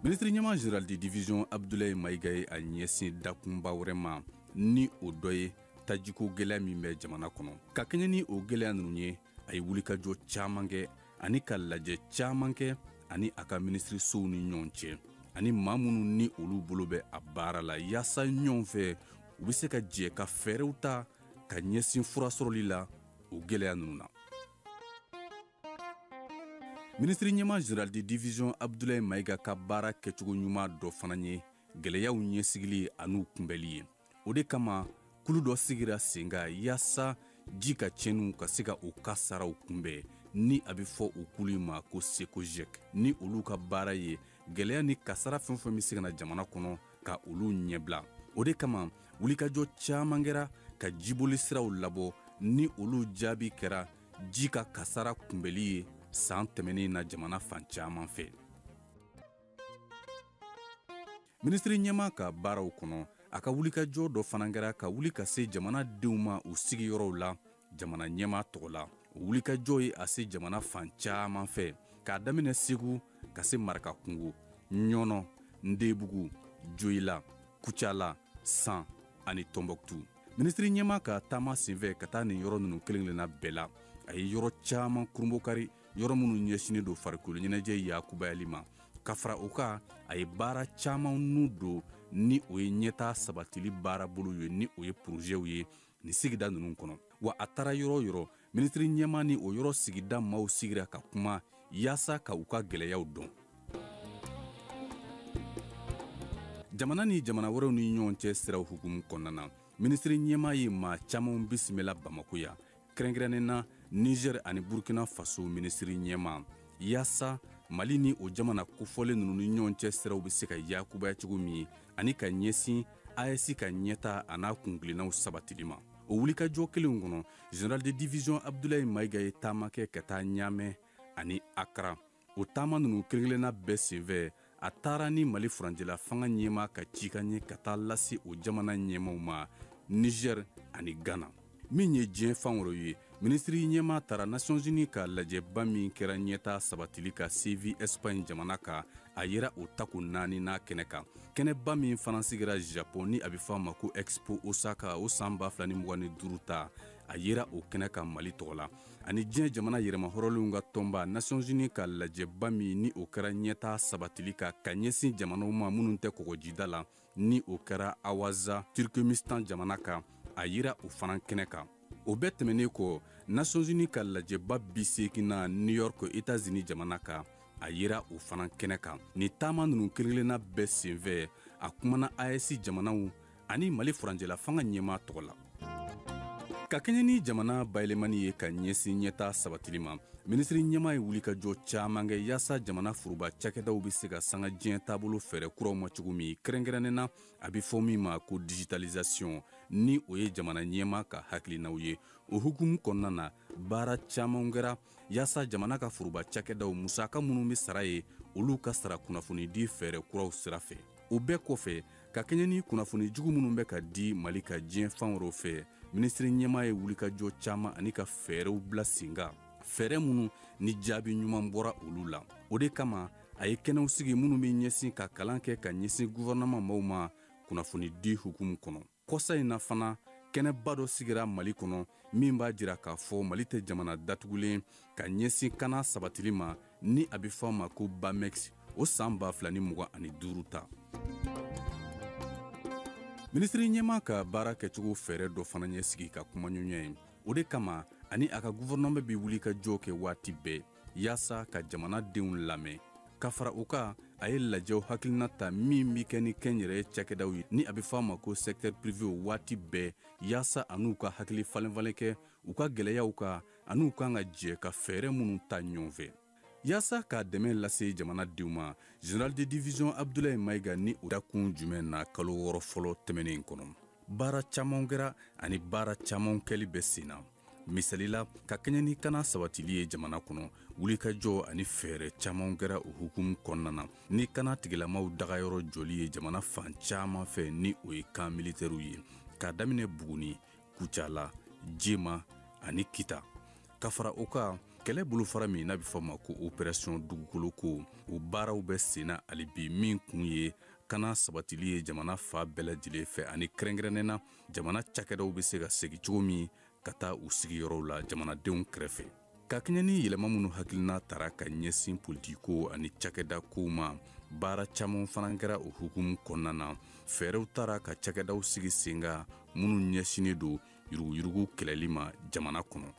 Minisiri ɲɛmaa général de division Abdoulaye Maïga ye a ɲɛsin dakunba wɛrɛ ma ni o dɔ ye tajiko gɛlɛya min bɛ jamana kɔnɔ. Ka kɛɲɛ ni o gɛlɛya ninnu ye, a ye wulikajɔ caman kɛ ani ka lajɛ caman kɛ ani a ka minisirisow ni ɲɔgɔn cɛ, ani maa minnu ni olu bolo bɛ a baara la yaasa ɲɔgɔn fɛ u bɛ se ka jɛ ka fɛɛrɛw ta ka ɲɛsin fura sɔrɔli la o gɛlɛya ninnu na. Minisiri ɲɛmaa général de division Abdoulaye Maïga ka baara kɛcogo ɲuman dɔ fana ye gɛlɛyaw ɲɛsigili an'u kunbɛli ye. O de kama kulu dɔ sigira sen kan yaasa ji ka tiɲɛniw ka se ka o kasaraw kunbɛn, ni a bɛ fɔ o kulu in ma ko SECOGEC, ni olu ka baara ye gɛlɛya ni kasara fɛn o fɛn bɛ se ka na jamana kɔnɔ ka olu ɲɛbila. O de kama wulikajɔ caman kɛra ka jiboli siraw labɔ ni olu jaabi kɛra ji ka kasara kunbɛli ye san tɛmɛnen na jamana fan caman fɛ. Minisiri ɲɛmaa ka baaraw kɔnɔ, a ka wulikajɔ dɔ fana kɛra ka wuli ka se jamanadenw ma u sigiyɔrɔw la jamana ɲɛmaa tɔgɔ la. O wulikajɔ ye a se jamana fan caman fɛ, k'a daminɛ Segu ka se Marakakungo, Ɲɔnɔ, Ndebugu, Joyila, Kucala, San ani Tɔnbɔkutu. Minisiri ɲɛmaa ka taama senfɛ ka taa nin yɔrɔ ninnu kelen kelenna bɛɛ la, a ye yɔrɔ caman kurunbokari, yɔrɔ minnu ɲɛsinnen don farikolo ɲɛnajɛ yakubayali ma. Ka fara o kan, a ye baara caman nu don ni o ye ɲɛtaa sabatili baarabolo ye, ni o ye porozɛw ye nin sigida ninnu kɔnɔ. Wa a taara yɔrɔ o yɔrɔ, minisiri ɲɛmaa ni o yɔrɔ sigida maaw sigira ka kuma yaasa ka u ka gɛlɛyaw dɔn. Jamana ni jamana wɛrɛw ni ɲɔgɔn cɛ siraw hukumu kɔnɔna na, minisiri ɲɛmaa ye maa caman bisimila Bamako yan, kɛrɛnkɛrɛnnen na Niger ani Burkina Faso minisiri ɲɛmaa, yaasa Mali ni o jamana kofɔlen ninnu ni ɲɔgɔn cɛ siraw bɛ se ka yakubaya cogo min ani ka ɲɛsin AES ka ɲɛta a n'a kunkilennaw sabatili ma. O wulikajɔ kelenw kɔnɔ, général de division Abdoulaye Maïga ye taama kɛ ka taa Ɲamɛ ani Akra. O taama ninnu kelen-kelenna bɛɛ senfɛ, a taara ni Mali furancɛla fanga ɲɛmaa ka cikan ye ka taa lase o jamana ɲɛmaaw ma Niger ani Ghana. Min ye diɲɛ fan wɛrɛw ye, minisiri ɲɛmaa taara Nations Unies ka lajɛba min kɛra ɲɛtaa sabatili ka Séville Espagne jamana kan, a yera o tako 4 n'a kɛnɛ kan. Kɛnɛba min fana sigira Japon ni a bɛ fɔ a ma ko Expo Osaka o san 2025 ta, a yera o kɛnɛ kan Mali tɔgɔ la. Ani diɲɛ jamana yɛrɛmahɔrɔnlenw ka tɔnba Nations Unies ka lajɛba min ni o kɛra ɲɛtaa sabatili kan ka ɲɛsin jamanaw ma minnu tɛ kɔgɔjida la, ni o kɛra Awaza Turkménistan jamana kan, a yera o fana kɛnɛ kan. O bɛɛ tɛmɛnen kɔ, Nations Unies ka lajɛba 80nan New York, États-Unis jamana kan, a yera o fana kɛnɛ kan. Nin taama ninnu kelen-kelenna bɛɛ senfɛ, a kumana AES jamanaw ani Mali furancɛla fanga ɲɛmaa tɔgɔ la. Ka kɛɲɛ ni jamana bayɛlɛmani ye ka ɲɛsin ɲɛta sabatili ma, minisiri ɲɛmaa ye wulikajɔ caman kɛ yaasa jamana foroba cakɛdaw bɛ se ka sanga diɲɛ taabolo fɛɛrɛ kuraw ma cogo min, kɛrɛnkɛrɛnnen na a bɛ fɔ min ma ko digitalisation, ni o ye jamana ɲɛmaa ka hakilinaw ye. O hukumu kɔnɔna na, baara caman kɛra yaasa jamana ka foroba cakɛdaw musaka minnu bɛ sara ye, olu ka sara kunnafonidi fɛɛrɛ kuraw sira fɛ. O bɛɛ kɔfɛ, ka kɛɲɛ ni kunnafoni jugu minnu bɛ ka di Mali ka diɲɛ fan wɛrɛw fɛ, minisiri ɲɛmaa ye wulikajɔ caman ani ka fɛɛrɛw bila sen kan, fɛɛrɛ minnu ni jaabi ɲuman bɔra olu la. O de kama a ye kɛnɛw sigi minnu bɛ ɲɛsin ka kalan kɛ ka ɲɛsin gouvernement maaw ma kunnafoni di hukumu kɔnɔ. Kɔsa in na fana, kɛnɛba dɔ sigira Mali kɔnɔ min b'a jira k'a fɔ Mali tɛ jamana datugulen ka ɲɛsin kana sabatili ma, ni a bɛ fɔ a ma ko BAMEX, o san 2025 ta. Minisiri ɲɛmaa ka baara kɛcogo fɛɛrɛ dɔ fana ɲɛ sigi ka kumaɲɔgɔnya ye. O de kama ani a ka gouvernement bɛ wuli ka jɔ kɛ waati bɛɛ yaasa ka jamanadenw lamɛn. Ka fara o kan, a ye lajɛw hakilina ta min bɛ kɛ ni kɛnyɛrɛye cakɛdaw ye, ni a bɛ fɔ a ma ko secteur privé, waati bɛɛ yaasa an'u ka hakili falenfalen kɛ u ka gɛlɛyaw kan an'u kan ka jɛ ka fɛɛrɛ minnu ta ɲɔgɔn fɛ yaasa k'a dɛmɛ lase jamanadenw ma. Général de division Abdoulaye Maïga ni o dakun jumɛn na kalo 6 fɔlɔ tɛmɛnen kɔnɔ, baara caman kɛra ani baara caman kɛli bɛ sen na. Misali la, ka kɛɲɛ ni kana sabatili ye jamana kɔnɔ, wulikajɔ ani fɛɛrɛ caman kɛra o hukumu kɔnɔna na, ni kana tigilamaw dagayɔrɔ jɔli ye jamana fan caman fɛ, ni o ye camp militaires ye, k'a daminɛ Buguni, Kucala, Jema ani Kita. Ka fara o kan, kɛlɛ bolofara min n'a bɛ fɔ a ma ko opération dugukolo ko, o baaraw bɛ sen na hali bi, min kun ye kana sabatili ye jamana fa bɛɛ lajɛlen fɛ, ani kɛrɛnkɛrɛnnen na jamana cakɛdaw bɛ se ka segin cogo min ka taa u sigiyɔrɔw la jamanadenw kɛrɛfɛ. Ka kɛɲɛ ni yɛlɛma minnu hakilina tara ka ɲɛsin politiko ani cakɛda kow ma, baara caman fana kɛra o hukumu kɔnɔna na. Fɛɛrɛw tara ka cakɛdaw sigi sen kan minnu ɲɛsinnen don yuruguyurugu kɛlɛli ma jamana kɔnɔ.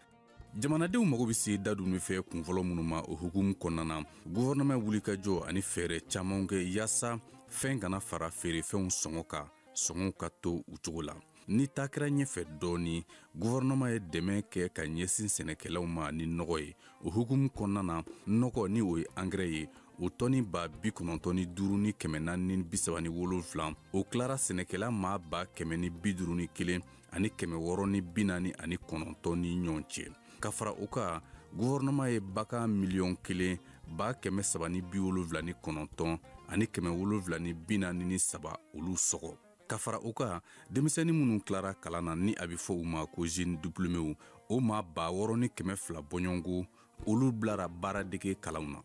Jamanadenw mago bɛ se da dunni fɛ kunfɔlɔ minnu ma, o hukumu kɔnɔna na, gouvernement wulikajɔ ani fɛɛrɛ caman kɛ yaasa fɛn kana fara feerefɛnw sɔngɔ kan, sɔngɔw ka to u cogo la. Ni taa kɛra ɲɛfɛ dɔɔni, gouvernement ye dɛmɛ kɛ ka ɲɛsin sɛnɛkɛlaw ma ni nɔgɔ ye. O hukumu kɔnɔna na, nɔgɔ ni o ye engrais ye, o tɔni 95,437, o tilara sɛnɛkɛla maa 151 649 ni ɲɔgɔn cɛ. Ka fara o kan, gouvernement ye bagan 1 379 743 olu sɔgɔ. Ka fara o kan, denmisɛnnin minnu tilara kalan na, ni a bɛ fɔ u ma ko jeunes diplômés, o maa 6,200 bɔɲɔgɔnko, olu bilara baaradege kalanw na.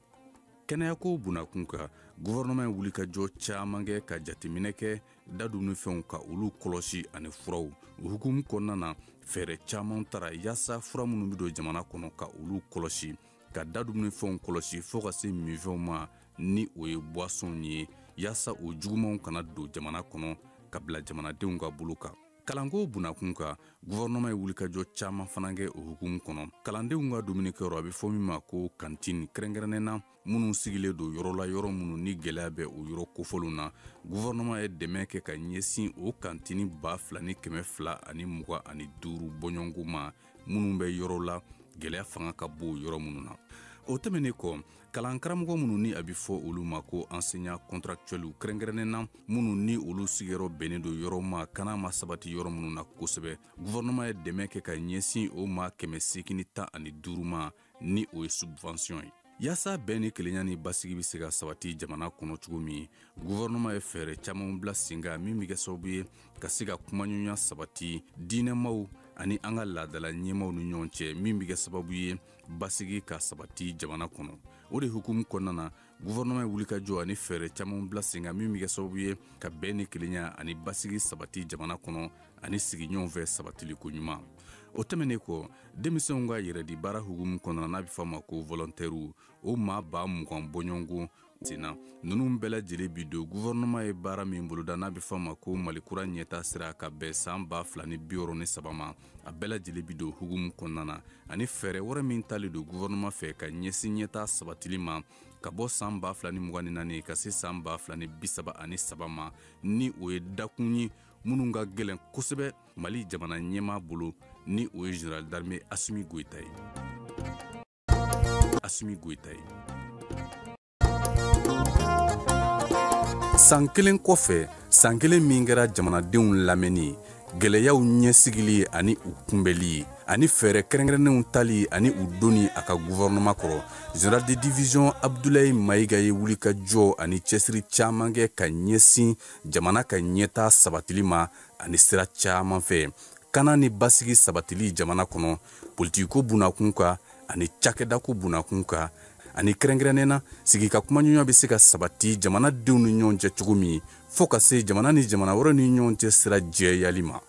Kɛnɛyako bunakun kan, gouvernement ye wulikajɔ caman kɛ ka jateminɛ kɛ da dumunifɛnw ka olu kɔlɔsi ani furaw. O hukumu kɔnɔna na, fɛɛrɛ caman tara yaasa fura minnu bɛ don jamana kɔnɔ ka olu kɔlɔsi, ka da dumunifɛnw kɔlɔsi fo ka se minfɛnw ma, ni o ye boissons ye, yaasa o jugumanw kana don jamana kɔnɔ ka bila jamanadenw ka bolo kan. Kalanko bunakun kan, gouvernement ye wulikajɔ caman fana kɛ o hukumu kɔnɔ. Kalandenw ka dumunikɛyɔrɔ, a bɛ fɔ min ma ko cantine, kɛrɛnkɛrɛnnen na minnu sigilen don yɔrɔ la, yɔrɔ minnu ni gɛlɛya bɛ o yɔrɔ kofɔlenw na, gouvernement ye dɛmɛ kɛ ka ɲɛsin o cantine 2,225 bɔɲɔgɔnko ma, minnu bɛ yɔrɔ la gɛlɛya fanga ka bon yɔrɔ minnu na. O tɛmɛnen kɔ, kalan karamɔgɔ minnu ni a bɛ fɔ olu ma ko enseignant contractuel, kɛrɛnkɛrɛnnen na minnu ni olu sigiyɔrɔ bɛnnen don yɔrɔ ma kana ma sabati yɔrɔ minnu na kosɛbɛ, gouvernement ye dɛmɛ kɛ ka ɲɛsin o ma 815 ma, ni o ye subvention ye. Yaasa bɛn ni kelenya ni basigi bɛ se ka sabati jamana kɔnɔ cogo min, gouvernement ye fɛɛrɛ caman bila sen kan min bɛ kɛ sababu ye ka se ka kumaɲɔgɔnya sabati diinɛmaw ani an ka laadala ɲɛmaaw ni ɲɔgɔn cɛ, min bɛ kɛ sababu ye basigi ka sabati jamana kɔnɔ. O de hukumu kɔnɔna na, gouvernement ye wulikajɔ ani fɛɛrɛ caman bila sen kan min bɛ kɛ sababu ye ka bɛn ni kelenya ani basigi sabati jamana kɔnɔ ani sigi ɲɔgɔn fɛ sabatili ko ɲuman. O tɛmɛnen kɔ, denmisɛnw ka yɛrɛdi baara hukumu kɔnɔna, n'a bɛ fɔ a ma ko volontaires, o maa 20,000 bɔɲɔgɔnko senna. Ninnu bɛɛ lajɛlen bi don gouvernement ye baara min boloda, n'a bɛ fɔ a ma ko Mali kura ɲɛta sira ka bɛn san 2063 ma, a bɛɛ lajɛlen bi don hukumu kɔnɔna na, ani fɛɛrɛ wɛrɛ min talen don gouvernement fɛ ka ɲɛsin ɲɛta sabatili ma ka bɔ san 2024 ka se san 2033 ma, ni o ye dakun ye minnu ka gɛlɛn kosɛbɛ Mali jamana ɲɛmaa bolo, ni o ye général d'armée Assimi Goïta ye. Assimi Goïta ye. San kelen kɔfɛ, san kelen min kɛra jamanadenw lamɛnni, gɛlɛyaw ɲɛsigili ani u kunbɛli ye, ani fɛɛrɛ kɛrɛnkɛrɛnnenw tali ani u donni a ka gouvernement kɔrɔ, général de division Abdoulaye Maïga ye wulikajɔ ani cɛsiri caman kɛ ka ɲɛsin jamana ka ɲɛtaa sabatili ma ani sira caman fɛ, kana ni basigi sabatili jamana kɔnɔ, politikiko bunakun kan ani cakɛdako bunakun kan, ani kɛrɛnkɛrɛnnen na sigi ka kumaɲɔgɔnya bɛ se ka sabati jamanadenw ni ɲɔgɔn cɛ cogo min, fo ka se jamana ni jamana wɛrɛ ni ɲɔgɔn cɛ sira jɛyali ma.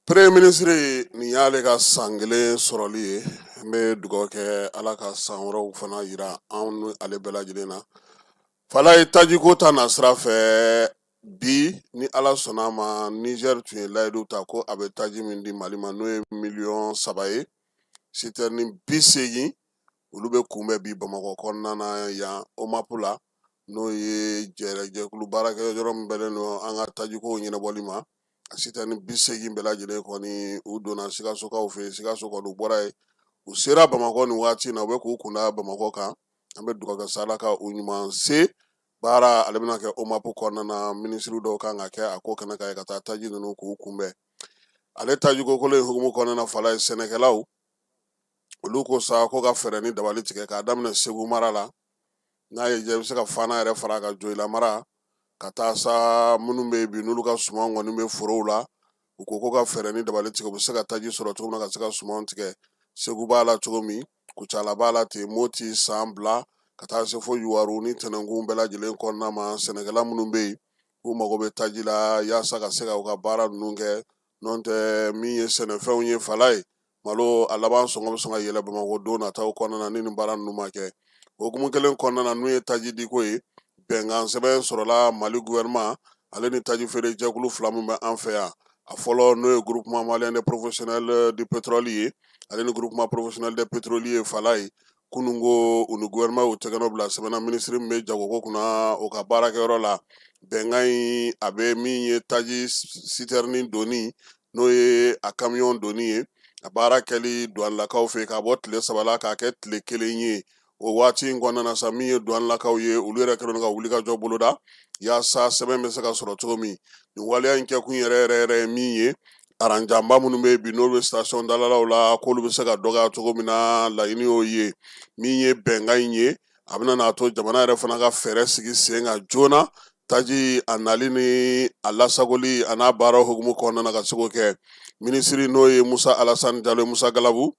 Premier ministre nin y'ale ka san kelen sɔrɔli ye. N bɛ dugawu kɛ Ala ka san wɛrɛw fana yira anw ni ale bɛɛ lajɛlen na. Falaye, tajiko ta na sira fɛ bi, ni Ala sɔnna a ma, Niger tun ye layidu ta ko a bɛ taji min di Mali ma, n'o ye miliyɔn 3 ye, citerne 80, olu bɛ kunbɛn bi Bamakɔ kɔnɔna na yan, OMAP la, n'o ye jɛkulu baarakɛ yɔrɔ min bɛnnen don an ka tajikow ɲɛnabɔli ma. A citerne 80 bɛɛ lajɛlen kɔni, u donna Sikasokaw fɛ yen. Sikaso kɔni, u bɔra yen, u sera Bamakɔ nin waati in na, u bɛ k'u kunda Bamakɔ kan. An bɛ dugawu kɛ sa, Ala ka u ɲuman se baara. Ale bɛna kɛ OMAP kɔnɔna na, minisiri dɔw kan ka kɛ a ko kɛnɛ kan ye ka taa taji ninnu k'u kunbɛn. Ale tajiko kolo in hukumu kɔnɔna na, Falaye, sɛnɛkɛlaw olu ko sa ko ka fɛɛrɛ ni dabali tigɛ k'a daminɛ Segu mara la, n'a ye diya i bɛ se ka Fana yɛrɛ fara ka Joyila mara, ka taa sa minnu bɛ yen bi n'olu ka suman kɔni bɛ forow la. U ko ko ka fɛɛrɛ ni dabali tigɛ, u bɛ se ka taji sɔrɔ cogo min na ka se ka sumanw tigɛ. Segu b'a la cogo min, Kucala b'a la ten, Moti, San bila ka taa se fo Yuwaru ni Tɛnɛnkun bɛɛ lajɛlen kɔnɔna ma. Sɛnɛkɛla minnu bɛ yen k'u mago bɛ taji la yaasa ka se ka u ka baara ninnu kɛ, n'o tɛ min ye sɛnɛfɛnw ye, Falaye, malo a laban sɔngɔ bɛ sɔn ka yɛlɛ Bamakɔ don nataw kɔnɔna na ni nin baara ninnu ma kɛ. Hokumu kelen kɔnɔna na, n'o ye taji diko ye, bɛnkan sɛbɛn sɔrɔla Mali gouvernement ale ni taji feere jɛkulu fila min bɛ an fɛ yan. A fɔlɔ, n'o ye Groupement malien des professionnels du pétrole ye, ale ni Groupement professionnel des pétroliers. Falaye, kununko u ni gouvernement y'u tɛgɛnɔ bila sɛbɛnna minisiri min bɛ jagoko kunna, o ka baarakɛyɔrɔ la. Bɛnkan in, a bɛ min ye taji citerne donni, n'o ye a camion donni ye, a baara kɛli douanelakaw fɛ k'a bɔ tile 3 la k'a kɛ tile 1 ye. O waati in kɔnɔna na sa, min ye douanelakaw ye, olu yɛrɛ kɛlen don ka wulikajɔ boloda yaasa sɛbɛn bɛ se ka sɔrɔ cogo min. Nin waleya in kɛkun yɛrɛ yɛrɛ yɛrɛ ye min ye, aranjanba minnu bɛ yen bi n'olu bɛ station dalalaw la, k'olu bɛ se ka dɔgɔya cogo min na, laɲini y'o ye. Min ye bɛnkan in ye, a bɛna n'a to jamana yɛrɛ fana ka fɛɛrɛ sigi sen kan joona, taji a nali ni a lasagoli a n'a baara hukumu kɔnɔna na, ka se k'o kɛ. Minisiri, n'o ye Musa Alasani Jalo, Musa Galabu,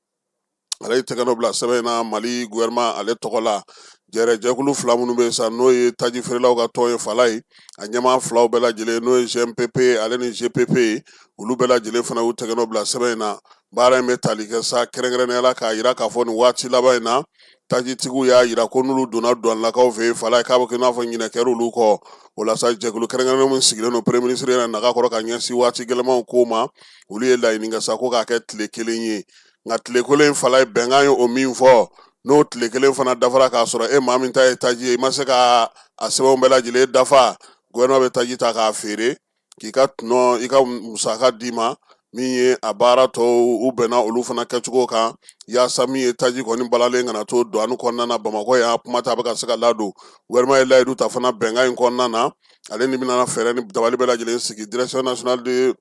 ale ye tɛgɛ nɔ bila sɛbɛn in na Mali gouvernement ale tɔgɔ la. Jɛrɛjɛkulu fila minnu bɛ yen sa, n'o ye taji feerelaw ka tɔn ye, Falaye, a ɲɛmaa filaw bɛɛ lajɛlen, n'o ye GMPP ale ni GPP ye, olu bɛɛ lajɛlen fana y'u tɛgɛ nɔ bila sɛbɛn in na. Baara in bɛ tali kɛ sa kɛrɛnkɛrɛnnenya la k'a yira k'a fɔ nin waati laban in na, tajitigiw y'a yira ko n'olu donna douanelakaw fɛ yen, Falaye, k'a bɛ kɛ i n'a fɔ ɲinɛ kɛra olu kɔ. O la sa, jɛkulu kɛrɛnkɛrɛnnen min sigilen don premier ministre yɛrɛ naga kɔrɔ ka ɲɛsin waati gɛlɛmanw ko ma, olu ye laɲini kɛ sa ko k'a kɛ tile 1 ye. Nka tile kelen, Falaye, bɛnkan ye o min fɔ, n'o tile 1 fana dafara k'a sɔrɔ e maa min ta ye taji ye, i ma se ka a sɛbɛnw bɛɛ lajɛlen dafa, gouvernement bɛ taji ta k'a feere k'i ka tɔnɔ, i ka musaka d'i ma. Min ye a baara tɔw, u bɛnna olu fana kɛcogo kan yaasa min ye taji kɔni balalen kana to douane kɔnɔna na Bamakɔ yan, kuma ta a bɛ ka se ka ladon. Gouvernement ye layidu ta fana bɛnkan in kɔnɔna na, ale ni bɛna fɛɛrɛ ni dabali bɛɛ lajɛlen sigi, Direction nationale de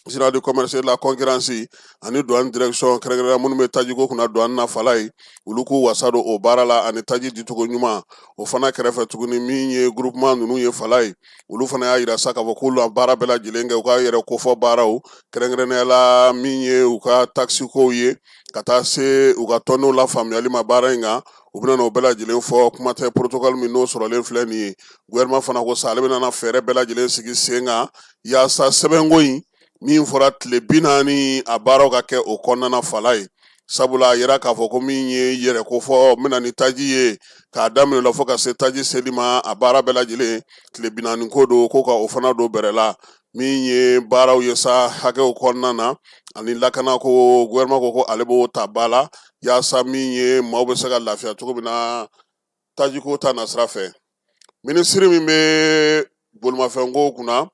Général du commerce la concurrence ani douane direction kɛrɛnkɛrɛnnenya minnu bɛ tajiko kunna douane na fala ye, olu k'u wasa don o baara la ani taji dicogo ɲuman. O fana kɛrɛfɛ tuguni, min ye groupement ninnu ye fala ye, olu fana y'a yira sa k'a fɔ k'olu baara bɛɛ lajɛlen kɛ u ka yɛrɛ kofɔ baaraw, kɛrɛnkɛrɛnnenya la min ye u ka taxe kow ye, ka taa se u ka tɔndenw lafaamuyali ma baara in kan. U bɛna n'o bɛɛ lajɛlen fɔ. Kuma tɛ protocole min n'o sɔrɔlen filɛ nin ye, gouvernement fana ko sa ale bɛna fɛɛrɛ bɛɛ lajɛlen sigi sen kan yaasa sɛbɛnko in min fɔra tile 40, a baaraw ka kɛ o kɔnɔna fala ye. Sabula a yira k'a fɔ ko min ye yɛrɛ ko fɔ n bɛna ni taji ye k'a daminɛ la fo ka se taji seli ma, a baara bɛɛ lajɛlen tile 40 ko don, ko ka o fana don bɛrɛ la. Min ye baaraw ye sa hakɛw kɔnɔna na ani lakana ko, gouvernement ko ko ale b'o ta ba la yaasa min ye maaw bɛ se ka lafiya cogo min na tajiko ta nasira fɛ. Minisiri min bɛ bolimafɛnko kunna,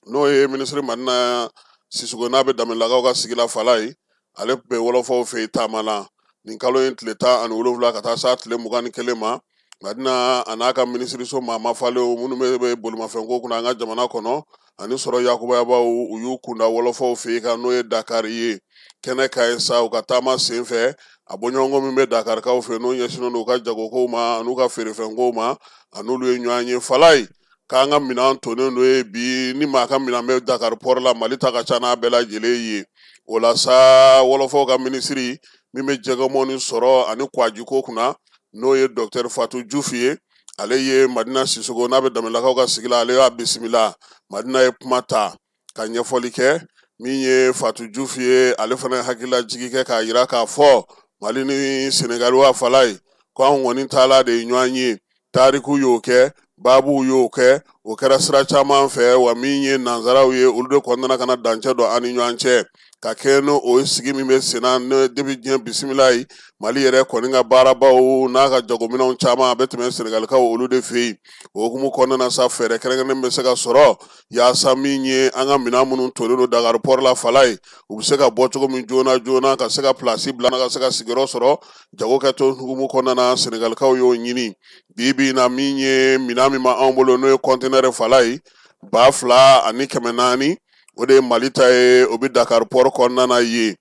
n'o ye minisiri Madina Sisoko, n'a bɛ Danbelakaw ka sigi la fala ye, ale tun bɛ wɔlɔfɔw fɛ yen taama la nin kalo in tile 17 ka taa s'a tile 21 ma. Madina a n'a ka minisiriso maa mafalenw minnu bɛ bolimafɛnko kunna an ka jamana kɔnɔ ani sɔrɔ yakubayabaw, u y'u kunda wɔlɔfɔw fɛ yen kan, n'o ye Dakari ye. Kɛnɛ ka ye sa, u ka taama sen fɛ, a bɔɲɔgɔnko min bɛ Dakarikaw fɛ n'o ɲɛsinnen don u ka jagokow ma an'u ka feerefɛnkow ma, a n'olu ye ɲɔgɔn ye fala ye, k'an ka minɛn tonnen don ye bi. Ni maa ka minɛn bɛ Dakar port la, Mali ta ka ca n'a bɛɛ lajɛlen ye. O la sa, wɔlɔfɔw ka minisiri min bɛ jɛgɛmɔ ni sɔrɔ ani kwajiko kunna, n'o ye docteur Fatou Diouf ye, ale ye Madina Sisoko n'a bɛ Danbelakaw ka sigi la, ale y'a bisimila. Madina ye kuma ta ka ɲɛfɔli kɛ. Min ye Fatou Diouf ye, ale fana ye hakililajigi kɛ k'a yira k'a fɔ Mali ni Senegali wa fala ye, ko anw kɔni taala de ye ɲɔgɔn ye. Tariku y'o kɛ, baabuw y'o kɛ, o kɛra sira caman fɛ. Wa min ye nansaraw ye, olu de kɔni nana ka na dancɛ dɔn an ni ɲɔgɔn cɛ ka kɛ n'o o sigi min bɛ sen na depuis diɲɛ bisimila ye. Mali yɛrɛ kɔni ka baarabaw n'a ka jagominɛnw caman a bɛ tɛmɛ Senegalikaw olu de fɛ yen. O hukumu kɔnɔna na sa, fɛɛrɛ kɛrɛnkɛrɛnnen bɛ se ka sɔrɔ yaasa min ye an ka minɛn minnu tolen don Dakar port la fala ye, u bɛ se ka bɔ cogo min joona joona, ka se ka pilasi bila, ka se ka sigiyɔrɔ sɔrɔ jago kɛtɔ hukumu kɔnɔna na. Senegalikaw y'o ɲini. Bi bi in na, min ye minɛn min b'anw bolo, n'o ye kɔntinɛri fala ye, 2400, o de ye Mali ta ye, o bɛ Dakar port kɔnɔna na yen.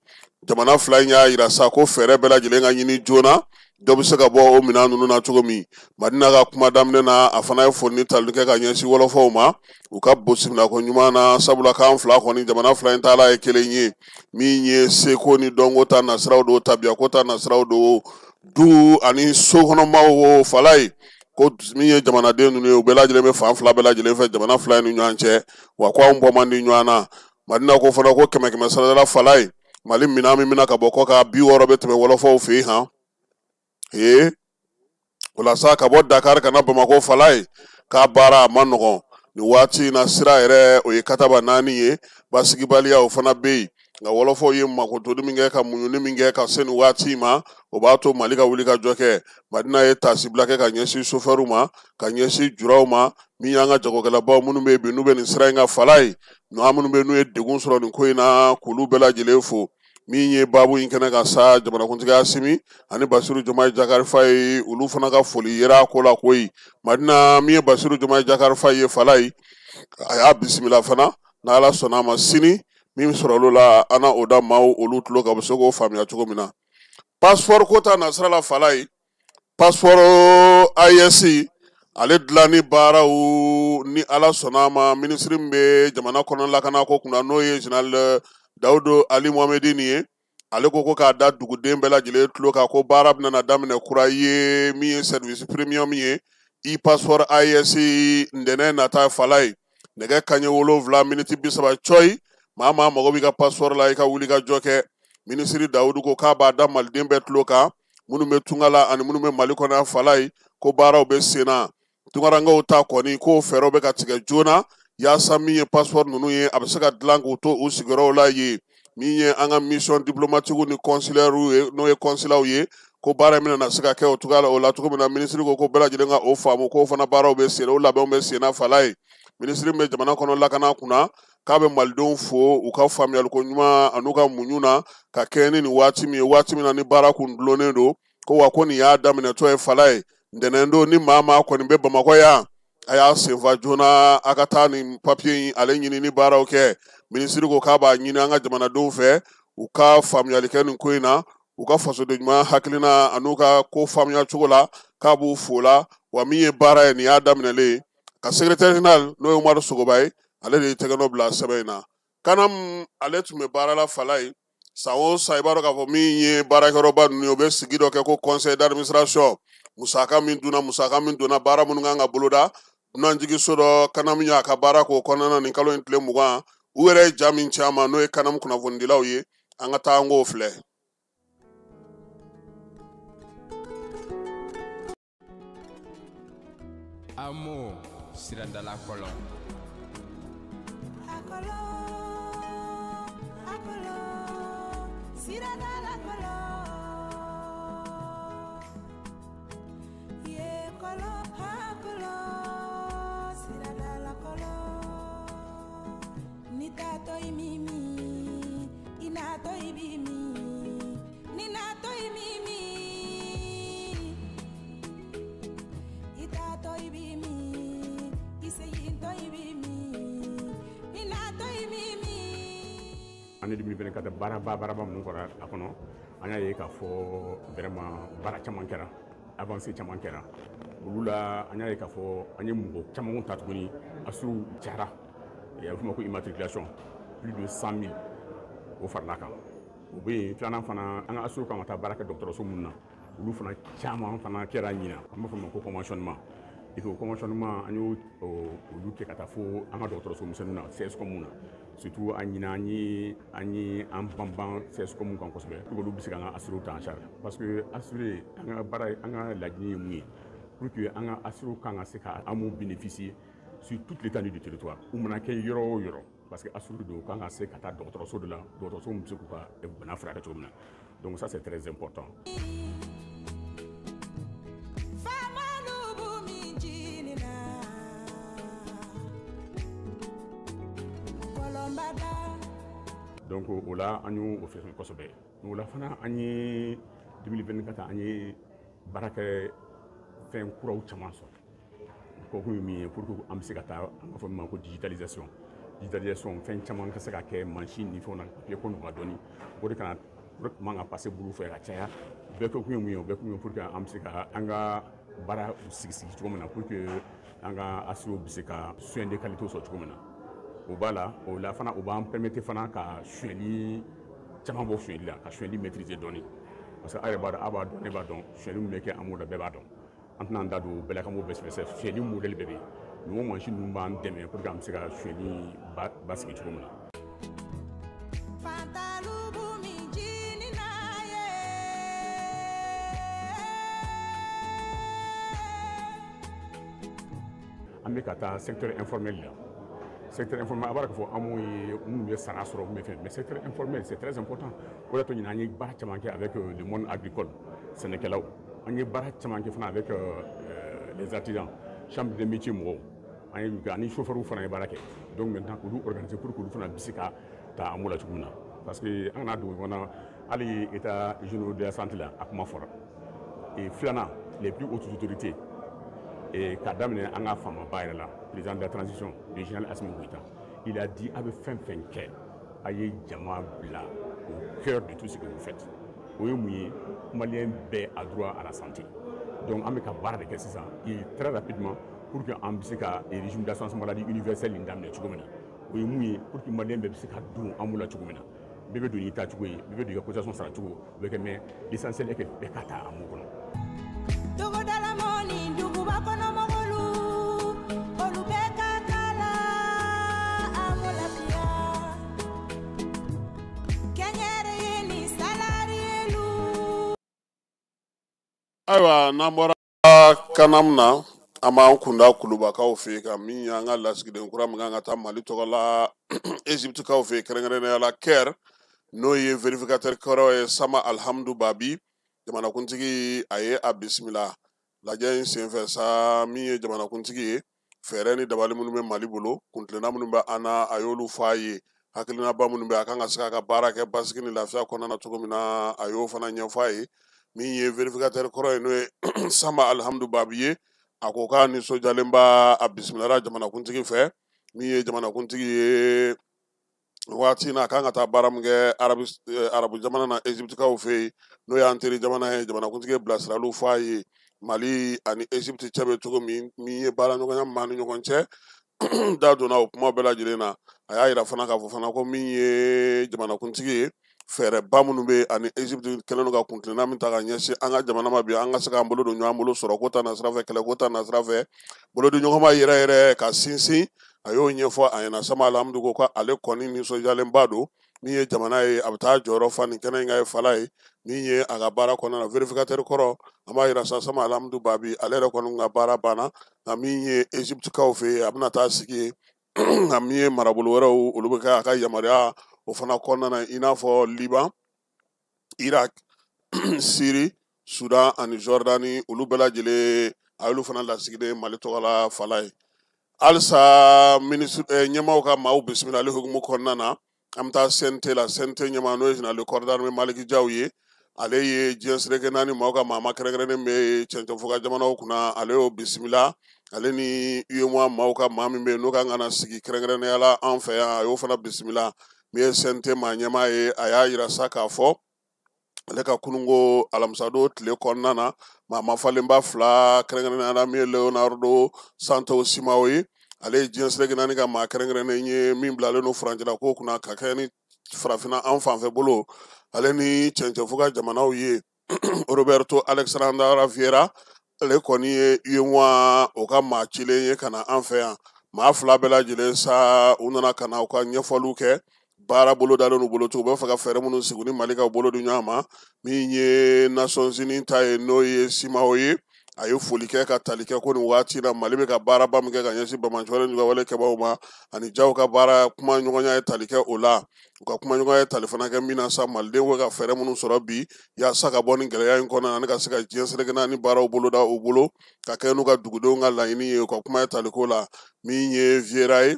Jamana fila in y'a yira sa ko fɛɛrɛ bɛɛ lajɛlen ka ɲini joona, dɔ bɛ se ka bɔ o minɛn ninnu na cogo min. Madina ka kuma daminɛ na, a fana ye foli ni taluli kɛ ka ɲɛsin wɔlɔfɔw ma u ka bisimilako ɲuman na, sabula k'an fila kɔni, jamana fila in taala ye kelen ye. Min ye seko ni dɔnko ta nasiraw don, tabiyako ta nasiraw don, du ani sokɔnɔmaw fala ye, ko min ye jamanaden ninnu ye, u bɛɛ lajɛlen bɛ fan fila bɛɛ lajɛlen fɛ jamana fila in ni ɲɔgɔn cɛ, wa ko anw bɔ man di ɲɔgɔn na. Madina ko fana ko kɛmɛ kɛmɛ sarada fala ye, Mali minɛn min bɛna ka bɔ kɔ kan, 60 bɛ tɛmɛ wɔlɔfɔw fɛ yen han. Ee, o la sa, ka bɔ Dakar ka na Bamakɔ fala ye, k'a baara a ma nɔgɔn nin waati in na. Sira yɛrɛ o ye kataba 4 ye, basigibaliya o fana bɛ yen. Nka wɔlɔfɔw ye makotoli min kɛ ka muɲuni min kɛ ka se nin waati in ma, o b'a to Mali ka wuli ka jɔ kɛ. Madina ye taasibila kɛ ka ɲɛsin sofɛriw ma, ka ɲɛsin juraw ma, min y'an ka jagokɛlabaw minnu bɛ yen bi n'u bɛ nin sira in ka fala ye, maa minnu bɛ yen n'u ye degun sɔrɔ nin ko in na, k'olu bɛɛ lajɛlen fo. Min ye baabu in kɛnɛ kan sa, jamanakuntigi Asimi ani Basiru Jomayi Jakari Faye, olu fana ka foli yera a ko la koyi. Madina, min ye Basiru Jomayi Jakari Faye ye fala ye, a y'a bisimila fana. N'Ala sɔnna a ma, sini min sɔrɔ olu la, an na o da maaw olu tulo kan, u bɛ se k'o faamuya cogo min na. Passeport ko ta nasira la fala ye, passeport AES ale dilanni baaraw, ni Ala sɔnna a ma, minisiri min bɛ jamana kɔnɔ lakanako kunna, n'o ye général Dawudu Ali Mohamedini ye, ale ko ko k'a da duguden bɛɛ lajɛlen tulo kan ko baara bɛna daminɛ kura ye, min ye service premium ye, e-passeport AES, ntɛnɛn nata fala ye, nɛgɛ kanɲɛ 7 miniti 30 cɔyi. Maa maa mago b'i ka passeport la, i ka wuli ka jɔ kɛ. Minisiri Dawudu ko k'a b'a da maliden bɛɛ tulo kan, minnu bɛ tunga la ani minnu bɛ Mali kɔnɔ fala ye, ko baaraw bɛ sen na. Tunkarankew ta kɔni, k'o fɛɛrɛw bɛ ka tigɛ joona yaasa min ye passeport ninnu ye, a bɛ se ka dilan k'u to u sigiyɔrɔw la yen. Min ye an ka mission diplomatique ni consulaire ye, n'o ye consulat ye, ko baara in bɛna na se ka kɛ o cogoya la o la cogo min na. Minisiri ko ko bɛɛ lajɛlen ka o faamu k'o fana baaraw bɛ sen na, o labɛnw bɛ sen na fala ye. Minisiri min bɛ jamana kɔnɔ lakana kunna, k'a bɛ malidenw fo u ka faamuyaliko ɲuman an'u ka muɲu na ka kɛɲɛ ni nin waati min ye, waati min na ni baara kun dulonnen don. Ko wa ko nin y'a daminɛtɔ ye fala ye. Ntɛnɛn don, ni maa maa kɔni bɛ Bamakɔ yan A y'a senfa joona a ka taa nin papiye in ale ɲinini baaraw kɛ. Minisiri ko k'a b'a ɲini an ka jamanadenw fɛ u ka faamuyali kɛ nin ko in na, u ka fasoden ɲuman hakilina an'u ka ko faamuya cogo la, k'a b'u fo la. Wa min ye baara ye, nin y'a daminɛlen ye. Ka secrétaire général, n'o ye Umaru Sogoba ye, ale de ye tɛgɛnɔ bila sɛbɛn in na. Kanam ale tun bɛ baara la fala ye san o san. I b'a dɔn k'a fɔ min ye baarakɛyɔrɔba ninnu ye, u bɛ sigi dɔ kɛ ko conseil d'administration. Musaka min dunna, musaka min donna, baara minnu kan ka boloda, dunanjiginso dɔ Kanam y'a ka baara k'o kɔnɔna na nin kalo in tile 20. U yɛrɛ ye ja min ci an ma, n'o ye Kanam kunnafonidilaw ye, an ka taa an k'o filɛ. Amo sirandala kɔlɔn. Akɔlɔ, akɔlɔ, siradala kɔlɔ. Ye kɔlɔ, akɔlɔ, siradala kɔlɔ. Ni taatɔ i mimi, i natɔ i bi min. Ni natɔ i mimi, i taatɔ i bi min, i segintɔ i bi min. Ni natɔ i mimi. Année 2024, baaraba minnu kɛra a kɔnɔ, an y'a ye k'a fɔ vraiment baara caman kɛra, avancée caman kɛra olu la. An y'a ye k'a fɔ an ye mɔgɔ caman ta tuguni, assuréw cayara, a bɛ f'o ma ko immatriculation, plus de 100 000 o farala kan. O bɛ yen. Filanan fana, an ka assuréw kan ka taa baara kɛ dɔgɔtɔrɔso minnu na, olu fana caman fana kɛra ɲinan. An b'a fɔ o ma ko conventionnement. Et puis o conventionnement, an y'o olu kɛ ka taa fo an ka dɔgɔtɔrɔso misɛnninw na, CSCOM na surtout. An ɲinan, an ye an banban CSCOM kan kosɛbɛ pour que olu bɛ se k'an ka assuréw ta en charge, parce que assuré, an ka baara, an ka laɲini ye mun ye? Pour que an ka assuréw kan ka se ka AMO bénéficier sur toute l'étendue du territoire, u mana kɛ yɔrɔ o yɔrɔ, parce que assuré don, kan ka se ka taa dɔgɔtɔrɔso de la, dɔgɔtɔrɔso min bɛ se k'u ka bana furakɛ cogo min na. Donc ça, c'est très important. Faamalu bu min jini na. Kɔlɔnbada. Donc o la, an y'o fɛn kosɛbɛ. O la fana, an ye 2024, an ye baara kɛ, fɛn kuraw caman sɔrɔ. O kun ye min ye? Pour que an bɛ se ka taa, an b'a fɔ min ma ko digitalisation. Digitalisation, fɛn caman ka se ka kɛ mansin ni fɛnw na, papier ko nɔgɔya dɔɔni. O de kana, o de tun man ka passer bolo fɛ ka caya. O bɛɛ kɛ kun ye mun ye? O bɛɛ kun ye pour que an bɛ se ka an ka baara sigi sigi cogo min na, pour que an ka assuréw bɛ se ka soins de qualité sɔrɔ cogo min na. O b'a la. O la fana, o b'an permettre fana ka sonyɛli caman bɔ sonyɛli la, ka sonyɛli maîtriser dɔɔni, parce que a yɛrɛ b'a dɔn, a b'a dɔn, ne b'a dɔn, sonyɛli min bɛ kɛ an b'o la, bɛɛ b'a dɔn. An tɛna an da don o bɛɛ la, k'an b'o bɛɛ sɛbɛn. Sonyɛli modèle bɛɛ bɛ yen. Nin mansin ninnu b'an dɛmɛ pour que an bɛ se ka sonyɛli basigi cogo min na. Fantalu bu min jini na ye. An bɛ ka taa secteur informel la. Secteur informel, a b'a dɔn k'a fɔ an m'o ye minnu bɛ sara sɔrɔ, min bɛ fɛn, mais secteur informel, c'est très important. O de y'a to ɲinan, an ye baara caman kɛ avec le monde agricole, sɛnɛkɛlaw. An ye baara caman kɛ fana avec les artisans, chambre des métiers mɔgɔw. An ye kɛ ani chauffeurs fana ye baara kɛ. Donc maintenant, k'olu organiser pour que olu fana bɛ se ka ta AMO la cogo min na, parce que an kana dogo ɲɔgɔn na, hali état généraux de la santé la, a kuma fɔra. Et filanan, les plus hautes autorités, et k'a daminɛ an ka faamaba yɛrɛ la, président de la transition, le général Assimi Goïta, il a dit: a bɛ fɛn fɛn kɛ, a ye jama bila au cœur de tout ce que vous faites. O ye mun ye? Malien bɛɛ a droit à la santé. Donc an bɛ ka baara de kɛ sisan, et très rapidement, pour que an bɛ se ka régime d'assurance maladie universelle nin daminɛ cogo min na. O ye mun ye? Pour que malien bɛɛ bɛ se ka don AMO la cogo min na, bɛɛ bɛ don n'i ta cogo ye, bɛɛ bɛ don i ka cotisation sara cogo, o bɛ kɛ, mais l'essentiel est que bɛɛ ka ta AMO kɔnɔ. Togodala mɔɔ ni duguba kɔnɔ mɔgɔlu, olu bɛɛ ka kala AMO lafiya. Kɛnyɛrɛye ni salariélu. Ayiwa, n'an bɔra Kanam na, an b'an kunda Kulubakaw fɛ yen, ka min y'an ka lasigiden kura min kan ka taa Mali tɔgɔ la Egyptekaw fɛ yen, kɛrɛnkɛrɛnnenya la Caire, n'o ye vérificateur kɔrɔ ye, Sama Alhamdu Babi. Jamanakuntigi a ye a bisimila lajɛ in senfɛ sa. Min ye jamanakuntigi ye, fɛɛrɛ ni dabali minnu bɛ Mali bolo, kuntilenna minnu bɛ an na, a y'olu fɔ a ye. Hakilinaba minnu bɛ a kan ka se k'a ka baara kɛ basigi ni lafiya kɔnɔna na cogo min na, a y'o fana ɲɛfɔ a ye. Min ye vérificateur kɔrɔ ye, n'o ye Sama Alhamdu Babi ye. A ko k'a nisɔndiyalenba, a bisimilara jamanakuntigi fɛ. Min ye jamanakuntigi ye waati na, a kan ka taa baara min kɛ arabu jamana na, Egyptikaw fɛ yen, n'o y'an teri jamana ye, jamanakuntigi ye bilasiraliw fɔ a ye Mali ani Egypte cɛ bɛ cogo min, min ye baara ɲɔgɔnya min b'an ni ɲɔgɔn cɛ. Da donna o kuma bɛɛ lajɛlen na. A y'a yira fana k'a fɔ fana ko min ye jamanakuntigi ye, fɛɛrɛba minnu bɛ ani Egypte kɛlen don ka kuntilenna min ta ka ɲɛsin an ka jamana ma bi, an ka se k'an bolo don ɲɔgɔn bolo sɔrɔ ko ta nasira fɛ, kɛlɛ ko ta nasira fɛ, bolodi ɲɔgɔnma yɛrɛ yɛrɛ ka sinsin, a y'o ɲɛfɔ a ɲɛna. Sama Alhamdu ko k'ale kɔni nisɔndiyalenba don. Min ye jamana ye, a bɛ taa jɔyɔrɔ fa nin kɛnɛ in kan ye fala ye. Min ye a ka baara kɔnɔna na, vérificateur kɔrɔ, an b'a yira sa, Sama Alhamdu Babi, ale yɛrɛ kɔni ka baara banna. Nka min ye Egyptekaw fɛ yen, a bɛna taa sigi yen. Nka min ye marabolo wɛrɛw, olu bɛ kɛ a ka yamaruya o fana kɔnɔna na, i n'a fɔ Liban, Irak, Syrie, Sudan ani Jordanie, olu bɛɛ lajɛlen a y'olu fana lasigiden Mali tɔgɔ la fala ye. Halisa minisiri ɲɛmaaw ka maaw bisimila ale hukumu kɔnɔna na, an bɛ taa CNT la. CNT ɲɛmaa, n'o ye général de corps d'armée Maliki Jaw ye, ale ye diɲɛ seleke naani maaw ka maama kɛrɛnkɛrɛnnen bɛ cɛncɛnfɔ jamanaw kunna, ale y'o bisimila. Ale ni UEMOA maaw ka maa min bɛ yen n'o kan ka na sigi kɛrɛnkɛrɛnnenya la an fɛ yan, a y'o fana bisimila. Min ye CNT maa ɲɛmaa ye, a y'a yira sa k'a fɔ ale ka kununko alamisadon tile kɔnɔna na, maa mafalenba fila, kɛrɛnkɛrɛnnenya la min ye Leonardo Santos Simao ye, ale ye diɲɛ seleke naani ka maa kɛrɛnkɛrɛnnen ye min bilalen don furancɛla ko kunna ka kɛ ni farafinna an fanfɛ bolo, ale ni cɛncɛnfɔ ka jamanaw ye Roberto Alexandra Vieira, ale kɔni ye UEMOA o ka maa cilen ye ka na an fɛ yan. Maa fila bɛɛ lajɛlen sa, u nana ka na u ka ɲɛfɔliw kɛ baara bolo dalen n'u bolo cogo, u b'a fɛ ka fɛɛrɛ minnu sigi ni Mali ka bolo di ɲɔgɔn ma. Min ye Nations Unies ta ye, n'o ye Simao ye, a ye foli kɛ ka tali kɛ ko nin waati la Mali bɛ ka baaraba min kɛ ka ɲɛsin banbaanciwale n'u ka wale kɛbaaw ma, ani Jaw ka baara kuma ɲɔgɔnya ye tali kɛ o la. U ka kuma ɲɔgɔnya ye tali fana kɛ min na sa, malidenw bɛ ka fɛɛrɛ minnu sɔrɔ bi yaasa ka bɔ nin gɛlɛya in kɔnɔ ani ka se ka diɲɛ seleke naani baaraw boloda u bolo ka kɛ n'u ka dugudenw ka laɲini ye. U ka kuma ye taliko la. Min ye Vieira ye,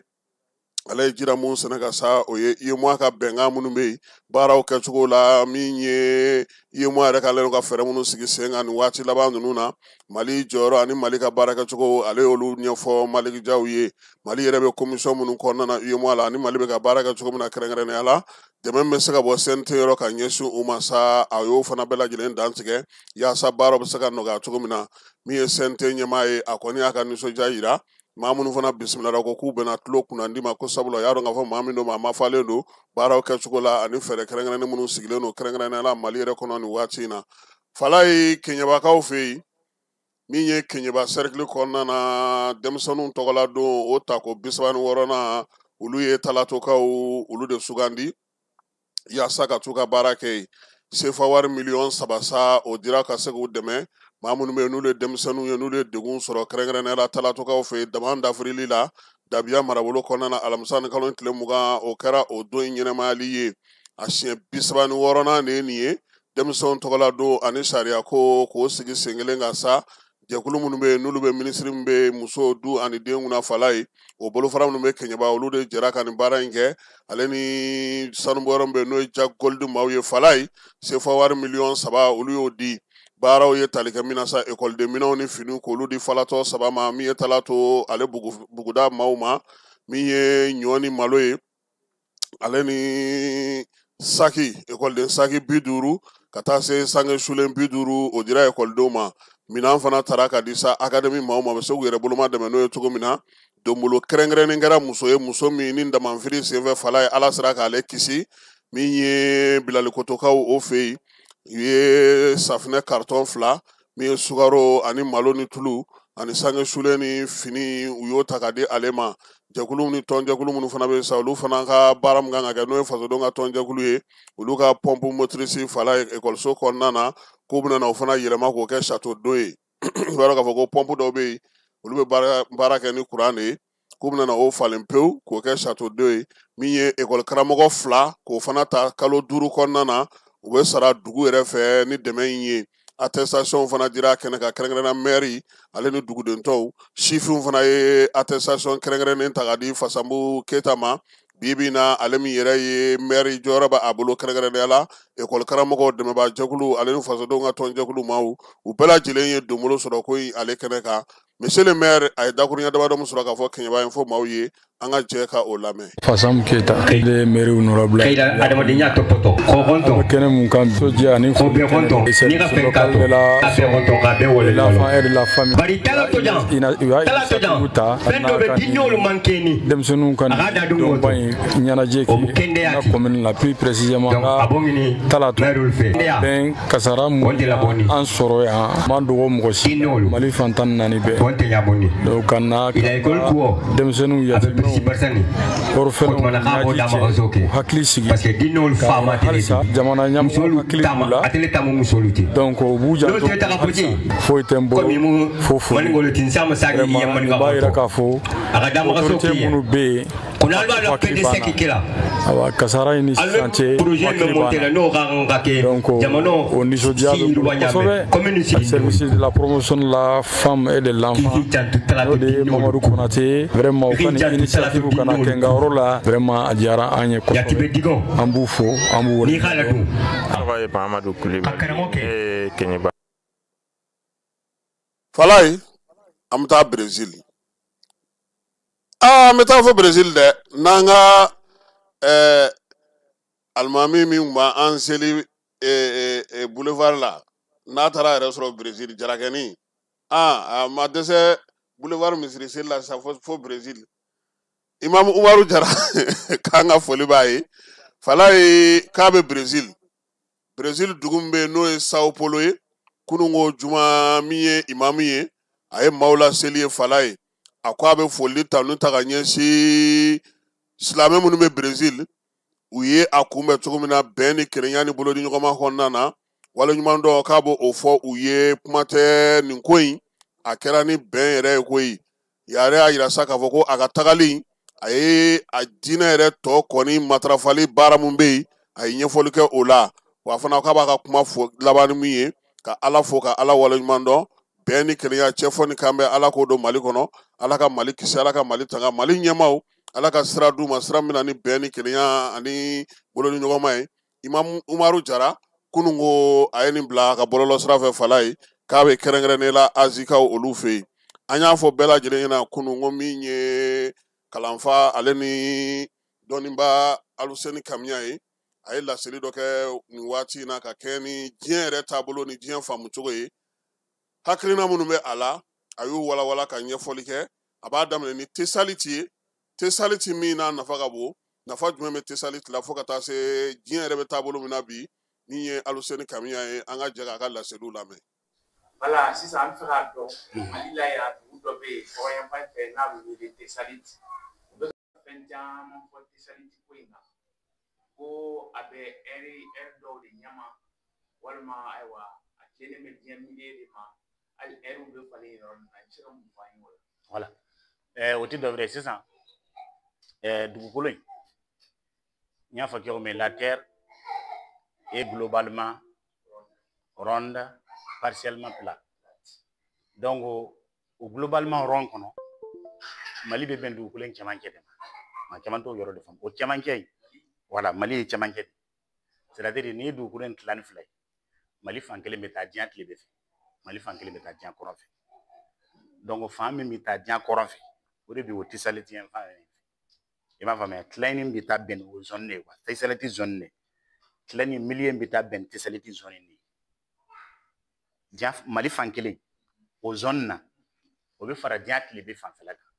ale ye jira mun sɛnɛ ka sa, o ye UEMOA ka bɛnkan minnu bɛ yen baaraw kɛcogo la, min ye UEMOA yɛrɛ k'ale ka fɛɛrɛ minnu sigi sen kan nin waati laban ninnu na, Mali jɔyɔrɔ ani Mali ka baara kɛcogo, ale y'olu ɲɛfɔ Maliki Jaw ye. Mali yɛrɛ bɛ commission minnu kɔnɔna na UEMOA la, ani Mali bɛ ka baara kɛ cogo min na, kɛrɛnkɛrɛnnenya la dɛmɛ bɛ se ka bɔ CNT yɔrɔ ka ɲɛsin u ma sa, a y'o fana bɛɛ lajɛlen dantigɛ yaasa baaraw bɛ se ka nɔgɔya cogo min na. Min ye CNT ɲɛmaa ye, a kɔni y'a ka nisɔndiya yira. Maa minnu fana bisimilara ko k'u bɛna tulo kunnandi ma, ko sabula y'a dɔn k'a fɔ maa min don, maa mafalen don baaraw kɛcogo la ani fɛɛrɛ kɛrɛnkɛrɛnnen minnu sigilen don, kɛrɛnkɛrɛnnenya la Mali yɛrɛ kɔnɔ nin waati in na. Fala ye Keɲebakaw fɛ yen, min ye Keɲeba cercle kɔnɔna na, denmisɛnninw tɔgɔla don o tako 36nan, olu ye Talatokaw, olu de sugandi yaasa ka t'u ka baara kɛ yen. Sefa wari miliyɔn 3 sa, o dira ka se k'u dɛmɛ. Maa minnu bɛ yen n'olu ye denmisɛnninw ye, n'olu ye degun sɔrɔ, kɛrɛnkɛrɛnnenya la Talatokaw fɛ yen dama dafirili la Dabiya marabolo kɔnɔna na, alamisa ni kalo tile 20, o kɛra o don in ɲɛnɛmayali ye. A siɲɛ 36nan de ye nin ye, denmisɛnw tɔgɔla don ani sariya ko k'o sigi sen kelen kan sa. Jɛkulu minnu bɛ yen n'olu bɛ minisiri min bɛ muso du ani den kunna fala ye, o bolofara minnu bɛ Keɲeba, olu de jɛra ka nin baara in kɛ, ale ni sanubɔyɔrɔ min bɛ yen n'o ye Jack Gold maaw ye fala ye, sefa wari miliyɔn 3 olu y'o di. Baaraw ye tali kɛ min na sa, ekɔliden minɛnw ni finiw k'olu di falatɔ 3 ma, min ye Talato ale buguda maaw ma, min ye ɲɔ ni malo ye, ale ni saki ekɔliden saki 50 ka taa se sange sulen 50, o dira ekɔlidenw ma. Minɛn fana tara ka di sa akademi maaw ma, bɛ se k'u yɛrɛ boloma dɛmɛ n'o ye cogo min na. Donbolo kɛrɛnkɛrɛnnen kɛra muso ye, muso min ni damanfiri senfɛ fala ye, Ala sera k'ale kisi. Min ye Bilalikotokaw o fɛ yen, u ye safunɛ karitɔn 2, min ye sukaro ani malo ni tulu ani sange sulen ni fini, u y'o ta ka di ale ma. Jɛkulu ni tɔnjɛkulu minnu fana bɛ yen sa, olu fana ka baara min kan ka kɛ, n'o ye fasodenw ka tɔnjɛkulu ye, olu ka pompe motrice fala ye ekɔliso kɔnɔna na, k'u bɛna na o fana yɛlɛma k'o kɛ château d'eau ye. I b'a dɔn k'a fɔ ko pompe dɔw bɛ yen, olu bɛ baara kɛ ni courant de ye, k'u bɛna na o falen pewu k'o kɛ château d'eau ye. Min ye ekɔli karamɔgɔ 2 k'o fana ta kalo 5 kɔnɔna na, u bɛ sara dugu yɛrɛ fɛ ni dɛmɛ in ye. Attestation fana dira kɛnɛ kan, kɛrɛnkɛrɛnnenya maire ale ni duguden tɔw, sifinw fana ye attestation kɛrɛnkɛrɛnnen ta ka di Fasanbu Keyita ma. Bi bi in na, ale min yɛrɛ ye maire jɔyɔrɔ b'a bolo, kɛrɛnkɛrɛnnenya la ekɔli karamɔgɔw dɛmɛbaa jɛkulu ale ni fasodenw ka tɔnjɛkulu maaw, u bɛɛ lajɛlen ye donbolo sɔrɔ ko in ale kɛnɛ kan. Monsieur le maire a ye dakuruɲɛ damadɔ min sɔrɔ k'a fɔ Kɛɲɛba info maaw ye, an ka jɛ ka o lamɛn. Fasamu Keyita, ne ye maire nɔrɔbila. Keyita adamadenya tɔpɔtɔ kɔkɔntɔn. An bɛ kɛnɛ mun kan, nisɔndiya ani ko bɛɛ kɔntɔn, n'i ka fɛn k'a to a bɛɛ kɔntɔn k'a bɛɛ wale l'enfant et de la famille. Bari tala to jan, tala to jan, fɛn dɔ bɛ dinɛw man kɛ ni denmisɛnninw ka dɔnba in ɲɛnajɛ kɛ n ka commune la, plus précisément n ka Talato. Bɛn kasara mun an sɔrɔ yan, man dogo mɔgɔ si, Mali fan 14 bɛɛ. Donc ka na denmisɛnninw yatimɛw, orphelins ɲaji cɛ, hakili sigi halisa jamana ɲɛmɔgɔ hakili b'u la. Donc u b'u janto halisa, foyi tɛ n bolo fo foli. Vraiment u b'a yira k'a fɔ autorité minnu bɛ yen, hakili b'an na. Awa kasara in ni sisan cɛ, hakili b'an na. Donc o nisɔndiya bɛ n bolo kosɛbɛ. Service de la promotion de la femme et de l'enfant, n'o de ye Mamadu Konate, vraiment u ka nin initiative kana kɛ n ka yɔrɔ la, vraiment a diyara an ye kosɛbɛ. An b'u fo, an b'u wele. Tɔgɔ ye Mahamadu Kulibali, ne ye Kɛɲɛba. Falaye, an bɛ taa Brésil. An bɛ taa fɔ Brésil dɛ, n'an ka alimami min tun b'an seli boulevard la, n'a taara yɛrɛ sɔrɔ Brésil, jarakɛni, a ma dɛsɛ boulevard misiri seli la sisan fo Brésil. Imam Umaru Jara k'an ka foli b'a ye. Falaye k'a bɛ Brésil. Brésil dugu min bɛ yen n'o ye Sao Paulo ye, kununko juma min ye imamu ye, a ye maaw laseli ye. Falaye a ko a bɛ foli tanu ta ka ɲɛsin silamɛ minnu bɛ Brésil, u ye a kunbɛn cogo min na bɛn ni kelenya ni bolodiɲɔgɔnma kɔnɔna na, waleɲuman dɔn k'a b'o fɔ u ye. Kuma tɛ nin ko in a kɛra ni bɛn yɛrɛ ye koyi. Yɛrɛ y'a yira sa k'a fɔ ko a ka tagali, a ye a diinɛ yɛrɛ tɔ kɔni matarafali baara mun bɛ yen, a ye ɲɛfɔli kɛ o la. Wa fana k'a b'a ka kuma fɔ laban ni min ye, ka Ala fo ka Ala waleɲuman dɔn, bɛn ni kelenya cɛfɔ ni kan bɛ Ala k'o don Mali kɔnɔ, Ala ka Mali kisi, Ala ka Mali tanga, Mali ɲɛmaaw Ala ka sira d'u ma, sira min na ni bɛn ni kelenya ani bolodiɲɔgɔnma ye. Imam Umaru Jara kunun ko a ye nin bila a ka bɔlɔlɔ sira fɛ. Falaye k'a bɛ kɛrɛnkɛrɛnnen la Azikaw olu fɛ yen. An y'a fɔ bɛɛ lajɛlen ɲɛna kunun ko min ye kalanfa ale ni dɔnniba Aluseni Kamiya ye, a ye laseli dɔ kɛ nin waati in na ka kɛ ni diɲɛ yɛrɛ taabolo ni diɲɛ faamu cogo ye. Hakilina minnu bɛ a la, a y'u walawala ka ɲɛfɔli kɛ. A b'a daminɛ ni tesaliti ye, tesaliti min n'a nafa ka bon, nafa jumɛn bɛ tesaliti la, fo ka taa se diɲɛ yɛrɛ bɛ taabolo min na bi. Min ye Aluseni Kamiya ye, an ka jɛ k'a ka laseliw lamɛn. Wala sisan an bɛ fɛ k'a dɔn Mali la yan dugu dɔ bɛ yen kɔrɔnyanfan fɛ n'a bɛ wele Tesaliti. U bɛ fɛn caman fɔ Tesaliti ko in kan, ko a bɛ ɛri dɔw de ɲɛma, walima ayiwa a tilennen bɛ diɲɛ milieu de ma, hali ɛriw bɛ falen yɔrɔ min na. I bɛ se ka mun fɔ an ye o la? Wala o tɛ dɔwɛrɛ ye sisan, dugukolo in, n y'a fɔ cogo min, la terre est globalement ronde, partiellement plat. Donc o globalement rond kɔnɔ, Mali bɛ bɛn dugukolo in cɛmancɛ de ma. Maa caman t'o yɔrɔ de faamu. O cɛmancɛ in, voilà, Mali ye cɛmancɛ de. C'est-à-dire n'i ye dugukolo in tila ni fila ye, Mali fan kelen bɛ taa diɲɛ tile bɛ fɛ, Mali fan kelen bɛ taa diɲɛ kɔrɔn fɛ. Donc fan min bɛ taa diɲɛ kɔrɔn fɛ, o de bɛ o Tesaliti yan fan fɛ. I m'a faamuya, tilan in bɛ taa bɛn o zone de ye quoi, Tesaliti zone de. Tilan ni milieu bɛ taa bɛn Tesaliti zone de ye. Diɲɛ Mali fan kelen o zone na, o bɛ fara diɲɛ tile bɛ fanfɛla kan.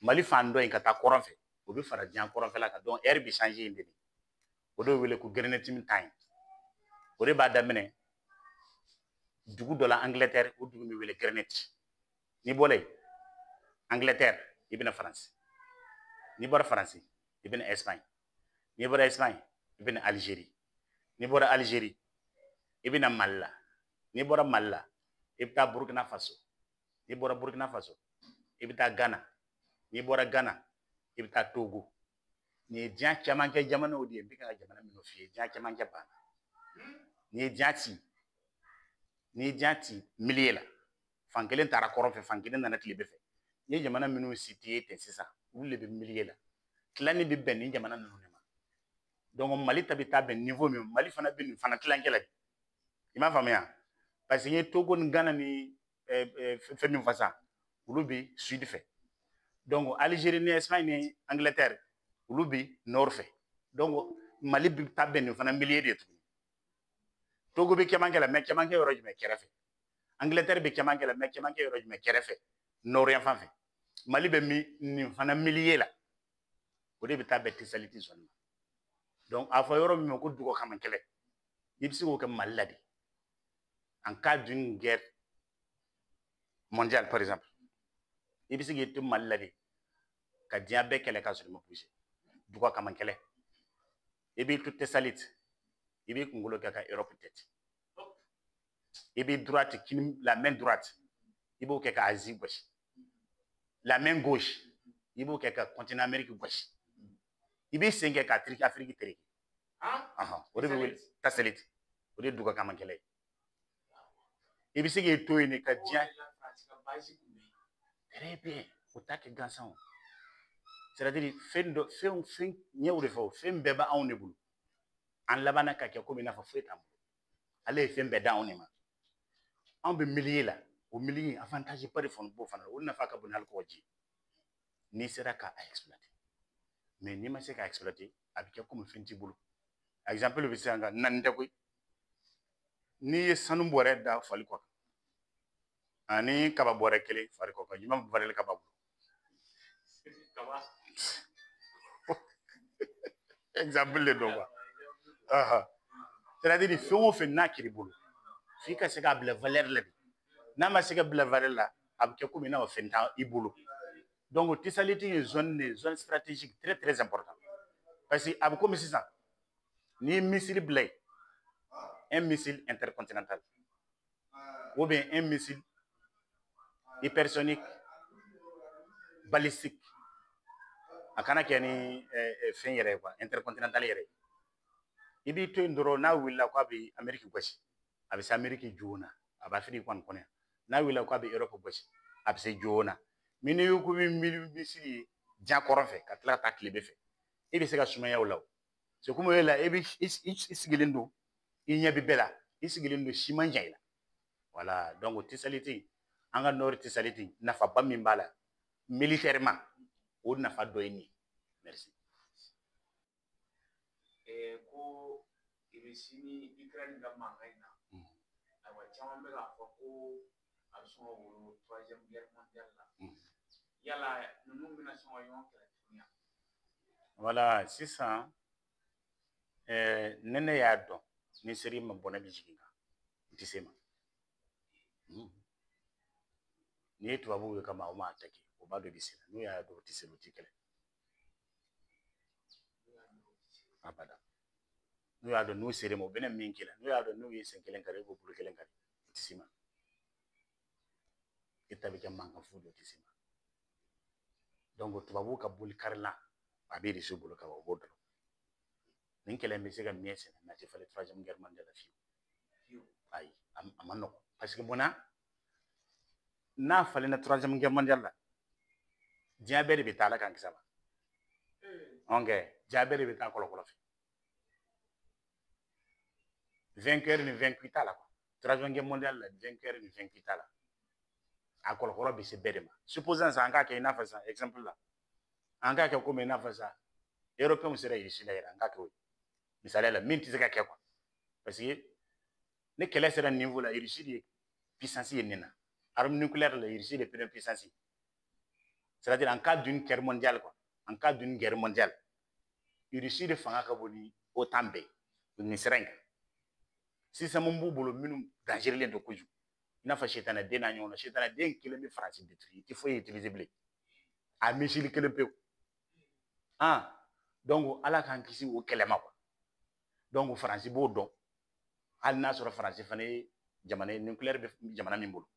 Mali fan dɔ in ka taa kɔrɔn fɛ, o bɛ fara diɲɛ kɔrɔnfɛla kan. Donc heure bɛ changer yen de. O de bɛ wele ko Greenwich time. O de b'a daminɛ dugu dɔ la Angleterre, o dugu bɛ wele Greenwich. N'i bɔra yen Angleterre, i bɛna Faransi. N'i bɔra Faransi, i bɛna Espagne. N'i bɔra Espagne, i bɛna Algérie. N'i bɔra Algérie, i bɛna Mali la. N'i bɔra Mali la, i bɛ taa Burkina Faso. N'i bɔra Burkina Faso, i bɛ taa Ghana. N'i bɔra Ghana, i bɛ taa Togo. Nin ye diɲɛ camancɛ jamanaw de ye, n bɛ ka jamana minnu f'i ye, diɲɛ camancɛ banna. N'i ye diɲɛ ci, n'i ye diɲɛ ci milieu la, fan kelen taara kɔrɔn fɛ, fan kelen nana tilebin fɛ. N'i ye jamana minnu cité ten sisan, olu de bɛ milieu la. Tilanni bɛ bɛn nin jamana ninnu de ma. Donc Mali ta bɛ taa bɛn niveau min, Mali fana bɛ nin fana tilancɛ la de. I m'a faamuya? Parce que n ye Togo ni Ghana ni fɛn min fɔ sisan, olu bɛ sud fɛ. Donc Algérie ni Espagne ni Angleterre, olu bɛ nord fɛ. Donc Mali bɛ taa bɛn nin fana milieu de tuguni. Togo bɛ cɛmancɛ la, mais cɛmancɛ yɔrɔ jumɛn? Kɛrɛfɛ. Angleterre bɛ cɛmancɛ la, mais cɛmancɛ yɔrɔ jumɛn? Kɛrɛfɛ, nord yan fan fɛ. Mali bɛ min nin fana milieu la, o de bɛ taa bɛn Tesaliti zone ma. Donc a fɔ yɔrɔ min ma ko dugukama kɛlɛ, i bɛ se k'o kɛ Mali la de. En cas d'une guerre mondiale par exemple, i bɛ se k'i to Mali la de ka diɲɛ bɛɛ kɛlɛ k'a sɔrɔ i ma bouger. Dugukama kɛlɛ, i b'i to Tesaliti, i b'i kunkolo kɛ ka Europe tête, i b'i droite kini, la main droite, i b'o kɛ ka Asie gosi, la main gauche, i b'o kɛ ka continent Amérique gosi, i b'i sen kɛ ka Afrique tereke. O de bɛ wele Tesaliti, o de ye dugukama kɛlɛ ye. I bɛ se k'i to yen de ka diɲɛ. Très bien, o t'a kɛ gansan o. C'est-à-dire fɛn dɔ, fɛn fɛn n y'o de fɔ, fɛn bɛɛ bɛ anw de bolo. An labanna ka kɛ komi i n'a fɔ foyi t'an bolo. Ale ye fɛn bɛɛ d'anw de ma. Anw bɛ milieu la, o milieu avantage ba de fana b'o fana la, o nafa ka bon ni hali kɔgɔji ye. N'i sera k'a exploiter. Mais n'i ma se k'a exploiter, a bɛ kɛ komi fɛn t'i bolo. Exemple bɛ se ka naani tɛ koyi. N'i ye sanu bɔrɛ da fali kɔ kan, ani kaba bɔrɛ kelen fari kɔ kan, jumɛn bɛ kaba bolo? Exemple de don quoi. C'est-à-dire fɛn o fɛn n'a kɛr'i bolo, f'i ka se k'a bila valeur la de. N'a ma se ka bila valeur la, a bɛ kɛ komi i n'a fɔ fɛn t'i bolo. Donc Tesaliti ye zone de, zone stratégique très très important. Parce que a bɛ komi sisan, n'i ye missile bila yen, un missile intercontinental ou bien un missile hypersonique balistique, a kana kɛ ni fɛn yɛrɛ ye quoi, intercontinental yɛrɛ ye. I b'i to yen dɔrɔn, n'a wulila k'a bɛ Amérique gosi, a bɛ se Amérique joona, a bɛ Afrique kɔni kɔnɔ yan. N'a wulila k'a bɛ Europe gosi, a bɛ se joona. Mais n'i ko k'i bɛ missile ye diɲɛ kɔrɔn fɛ ka tila ka taa tilebin fɛ, e bɛ se ka sumaya o la o. C'est comme e la, e bɛ i sigilen don, i ɲɛ bɛ bɛɛ la, i sigilen don, si man jan i la. Voilà, donc Tesaliti, an ka nord Tesaliti, nafaba min b'a la militairement, o nafa dɔ ye nin ye. Merci. Ko Russie ni Ukraine ka mankan in na, ayiwa caman bɛ k'a fɔ ko a bɛ sɔn ka wolo troisième guerre mondiale la. Yala ninnu bɛna sɔn ka ɲɔgɔn kɛlɛ tuguni wa? Voilà, sisan ne ne y'a dɔn ni seri ma bɔnɛ bɛ jigin kan, n tɛ se ma. N'i ye tubabuw ye ka maa o maa attaquer, o b'a dɔn i bɛ se la. N'u y'a dɔn u tɛ se, u t'i kɛlɛ. Abada. N'u y'a dɔn n'u ser'i ma, u bɛna min k'i la, n'u y'a dɔn n'u ye sen kelen kari, e b'o bolo kelen kari, u tɛ s'i ma. E ta bɛ kɛ mankan fu de, u tɛ s'i ma. Donc tubabuw ka boli karilan, a bɛ Russie bolo ka ban, u b'o dɔn. Nin kɛlɛ in bɛ se ka mɛn sen na, mais a tɛ falen troisième guerre mondiale la fiyewu. Ayi, a ma nɔgɔn. Parce que munna? N'a falenna troisième guerre mondiale la, diɲɛ bɛɛ de bɛ taa, Ala k'an kisi a ma. Ok, diɲɛ bɛɛ de bɛ taa kɔlɔkɔlɔ fɛ. Vainqueur ni vaincu t'a la quoi. Troisième guerre mondiale la, vainqueur ni vaincu t'a la. A kɔlɔkɔlɔ bɛ se bɛɛ de ma. Supposons sisan an k'a kɛ i n'a fɔ sisan exemple la, an k'a kɛ komi i n'a fɔ sisan européens sera Russie la yɛrɛ, an k'a kɛ o ye. Misaliya la, min tɛ se ka kɛ quoi. Parce que ni kɛlɛ sera niveau la, Russie de ye puissance ye nin na. Arme nucléaire la, Russie de première puissance. C'est-à-dire en cas d'une guerre mondiale quoi. En cas d'une guerre mondiale, Russie de fanga ka bon ni OTAN bɛɛ nin sira in kan. Sisan mun b'u bolo minnu dangerelen don kojugu, i n'a fɔ sitanɛden n'a ɲɔgɔnna, sitanɛden kelen bɛ Faransi détruire, i tɛ foyi utiliser bilen, a missile kelen pewu. Donc Ala k'an kisi o kɛlɛ ma quoi. Donc Faransi b'o dɔn, hali n'a sɔrɔ Faransi fana ye jamana ye nucléaire bɛ jamana min bolo.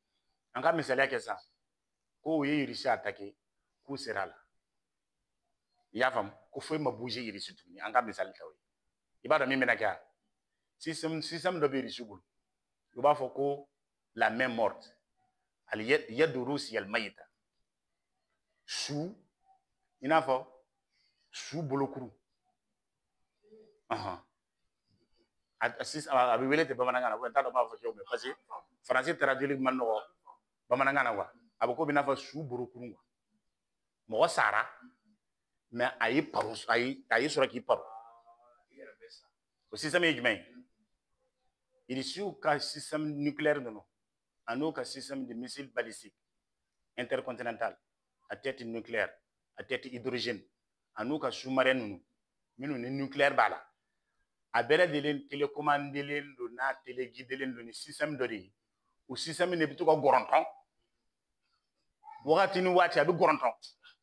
An ka misaliya kɛ sisan, ko u ye Russie attaquer, k'u sera a la. I y'a faamu, ko foyi ma bouger Russie tuguni, an ka misali ta o ye. I b'a dɔn min bɛna kɛ wa? Système dɔ bɛ Russie bolo, u b'a fɔ ko la main morte, al yadu Russia al mayita. Su, i n'a fɔ su bolokuru. A bɛ wele ten bamanankan na, n t'a dɔn n b'a fɔ cogo min, parce que faransi traduire man nɔgɔ bamanankan na quoi. A bɛ komi i n'a fɔ su borokurun quoi. Mɔgɔ sara, mais a y'i paro, a y'i sɔrɔ k'i paro. O système ye jumɛn ye? Irisiw ka système nucléaire ninnu a n'o ka système de missile balistique intercontinental à tête nucléaire, à tête hydrogène, a n'u ka sous-marin ninnu minnu ni nucléaire b'a la, a bɛɛ lajɛlen télécommandelen don n'a téléguidelen don ni système dɔ de ye. O système de bɛ to ka gɔrɔntɔn wagati ni waati, a bɛ gɔrɔntɔn.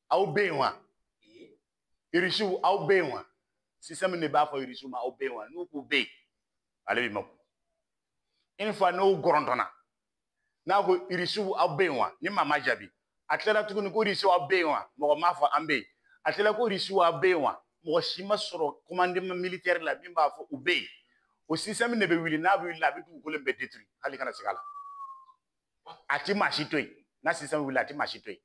Aw bɛ yen wa? Irisiw, aw bɛ yen wa? Système de b'a fɔ irisiw ma aw bɛ yen wa? N'u k'u bɛ yen, ale b'i makun. Une fois n'o gɔrɔntɔnna, n'a ko irisiw aw bɛ yen wa? Ni maa ma jaabi, a tilala tuguni ko irisiw aw bɛ yen wa? Mɔgɔ m'a fɔ an bɛ yen. A tilala ko irisiw aw bɛ yen wa? Mɔgɔ si ma sɔrɔ commandement militaire la min b'a fɔ u bɛ yen. O système de bɛ wuli, n'a bɛ wuli a bɛ dugukolo bɛɛ détruire, hali kana segin a la. A ti maa si to yen. N'a système wuli, a ti maa si to yen.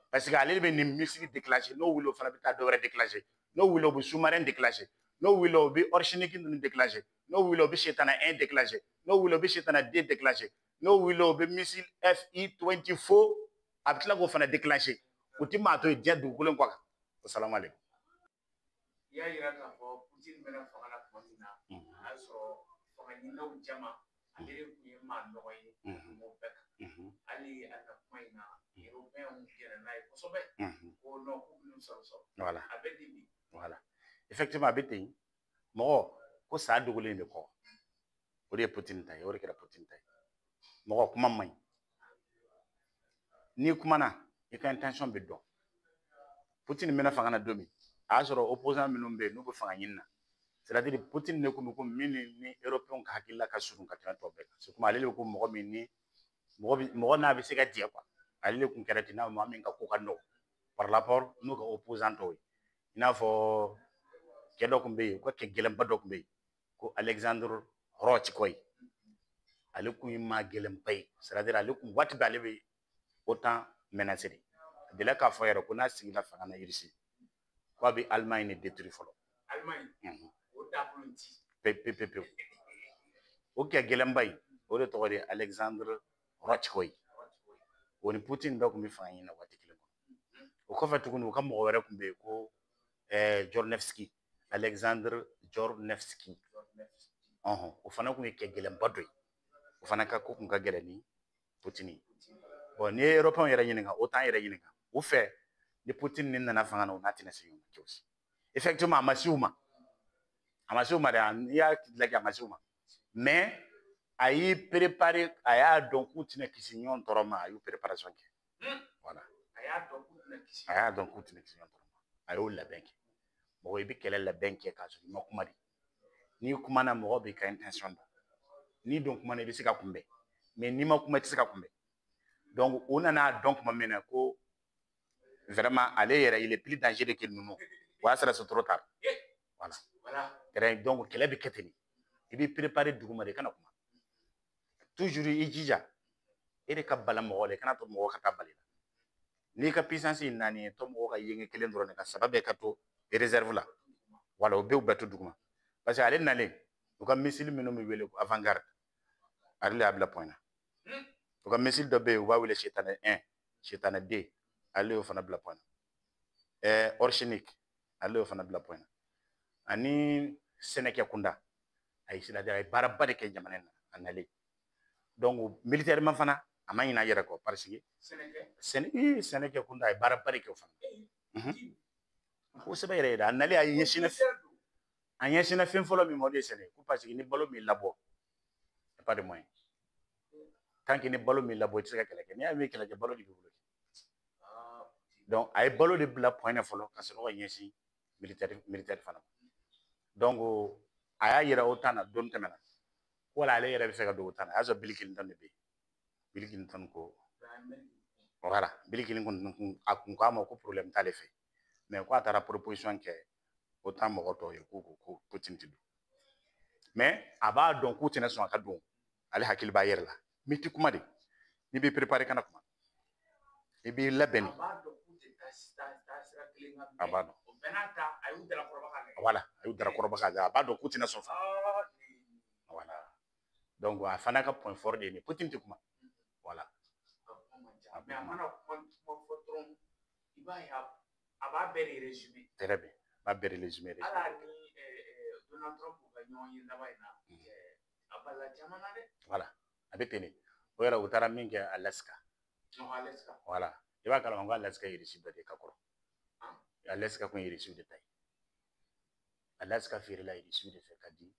Parce que ale de bɛ nin missile déclencher, n'o wuli o fana bɛ taa dɔ wɛrɛ déclencher, n'o wuli o bɛ sous-marin déclencher, n'o wuli o bɛ Oreshnik ninnu déclencher, n'o wuli o bɛ Setana 1 déclencher, n'o wuli o bɛ Setana 2 déclencher, n'o wuli o bɛ missile FI-24 a bɛ tila k'o fana déclencher. O ti maa to yen diɲɛ dugukolo in kɔ kan. Wasalamu aleykum. I y'a yira k'a fɔ Poutine bɛna fanga la tuma min na, a y'a sɔrɔ fanga ɲininaw jama, ale tun ye maa nɔgɔ ye mɔgɔw bɛɛ kan. Hali a ka kuma in na, Européens gɛrɛ n'a ye kosɛbɛ, ko non, k'u bɛn'u sɔrɔ. Voilà. A bɛ ten bi. Voilà. Effectivement, a bɛ ten. Mɔgɔ ko sa dogolen de kɔ. O de ye Poutine ta ye, o de kɛra Poutine ta ye. Mɔgɔ kuma man ɲi. N'i kumana, i ka intention bɛ dɔn. Poutine bɛna fanga na don min, a y'a sɔrɔ opposant minnu bɛ yen n'u bɛ fanga ɲini na, c'est-à-dire Poutine de kun bɛ ko min ni Européens ka hakilila ka surun ka tɛmɛ tɔw bɛɛ kan. C'est comme ale de ko mɔgɔ min ni mɔgɔ n'a bɛ se ka jɛ quoi. Ale de kun kɛra ten, n'a maa min ka ko ka nɔgɔn par rapport n'u ka opposant tɔw ye. I n'a fɔ cɛ dɔ kun bɛ yen, u ka cɛ gɛlɛnba dɔ kun bɛ yen ko Alexandre Rutskoy. Ale kun ye maa gɛlɛnba ye, c'est-à-dire ale kun waati bɛɛ ale bɛ OTAN menacer de. A delila k'a fɔ yɛrɛ ko n'a sigila fanga na Irisi, k'a bɛ Allemagne de détruire fɔlɔ. Allemagne, o dabolo ci. Pewu pewu pewu. O cɛ gɛlɛnba in, o de tɔgɔ de ye Alexandre Rutskoy. O ni Poutine bɛɛ kun bɛ fanga ɲini na waati kelen kɔnɔ. O kɔfɛ tuguni, u ka mɔgɔ wɛrɛ kun bɛ yen ko Jornevski, Alexandre Jornevski. O fana kun ye cɛ gɛlɛnba dɔ ye. O fana ka ko kun ka gɛlɛn ni Poutine ye. Bon, n'i ye Européens yɛrɛ ɲininka, OTAN yɛrɛ ɲininka, u fɛ ni Poutine ni nana fanga na, u n'a tɛna se ɲɔgɔn ma cogo si. Effectivement, a ma se u ma. A ma se u ma dɛ, n'i y'a lajɛ a ma se u ma. Mais a y'i préparé, a y'a dɔn k'u tɛna kisi ɲɔgɔn tɔɔrɔ ma, a y'u préparation kɛ. Voilà. A y'a dɔn k'u tɛna kisi. A y'a dɔn k'u tɛna kisi ɲɔgɔn tɔɔrɔ ma. A y'o labɛn kɛ. Mɔgɔ i bɛ kɛlɛ labɛn kɛ k'a sɔrɔ i ma kuma de. N'i kumana, mɔgɔ b'i ka intention dɔn. N'i dun kumana, i bɛ se ka kunbɛn. Mais n'i ma kuma, i tɛ se ka kunbɛn. Donc u nana dɔn tuma min na ko vraiment ale yɛrɛ il est plus dangereux que ninnu. O y'a sɔrɔ c'est trop tard. Voilà. Voilà. Donc kɛlɛ bɛ kɛ ten de. I b'i préparer duguma de, i kana kuma. Toujours i jija e de ka bala mɔgɔ la, i kana to mɔgɔ ka taa bali la. N'i ka puissance ye 4 ye, to mɔgɔ ka yenge kelen dɔrɔn de ka 3 bɛɛ ka to réserve la. Voilà, o bɛɛ bɛɛ to duguma. Parce que ale nalen, u ka missile minnu bɛ wele ko avant-garde, ale de y'a bila point na. U ka missile dɔ bɛ yen, u b'a wele Setana 1, Setana 2, ale y'o fana bila point na. Oreshnik, ale y'o fana bila point na. Ani sɛnɛkɛ kunda, a ye c'est-à-dire a ye baaraba de kɛ jamana in na a nalen. Donc militairement fana, a ma ɲinɛ a yɛrɛ kɔ parce que sɛnɛkɛ kunda a ye baaraba de kɛ o fana. Kosɛbɛ yɛrɛ yɛrɛ, a nalen a ɲɛsinna fɛn fɔlɔ min ma, o de ye sɛnɛ. Ko parce que ni balo min labɔ, pas de moyen. Tant que ni balo min labɔ, i tɛ se ka kɛlɛ kɛ. N'i y'a mɛn kɛlɛ kɛ, balo de b'i bolo. Donc a ye balo de bila point na fɔlɔ ka sɔrɔ ka ɲɛsin militaire fana ma. Donc a y'a yira OTAN na don tɛmɛna ko wala ale yɛrɛ bɛ fɛ ka don OTAN na. A y'a sɔrɔ Bill Clinton de bɛ yen. Bill Clinton ko voilà, Bill Clinton a kun k'a ma ko problème t'ale fɛ. Mais ko a taara proposition kɛ OTAN mɔgɔ tɔw ye k'u ko ko Poutine tɛ don. Mais a b'a dɔn k'u tɛna sɔn a ka don. Ale hakili b'a yɛrɛ la. Mais i tɛ kuma de. N'i b'i préparé kana kuma. I b'i labɛn de. A A b'a dɔn. O bɛɛ n'a ta, a y'u dalakɔrɔba k'a lajɛ. Voilà, a y'u dalakɔrɔba k'a lajɛ. A b'a dɔn k'u tɛna sɔn fana. Voilà. Donc a fana ka point fort de ye nin ye. Poutine tɛ kuma. Voilà. Mais a mana kuma fɔ dɔrɔn, i b'a ye a b'a bɛɛ de résumé. Très bien, a b'a bɛɛ de résumé. Hali ni Donald Trump ka ɲɔgɔn ye laban in na, a balila caman na dɛ. Voilà, a bɛ ten de. O yɛrɛ u taara min kɛ Alaska. Alaska. Voilà, i b'a kalama ko Alaska ye Russie dɔ de ka kɔrɔ. Alaska kun ye Russie de ta ye. Alaska feerela Russie de fɛ ka di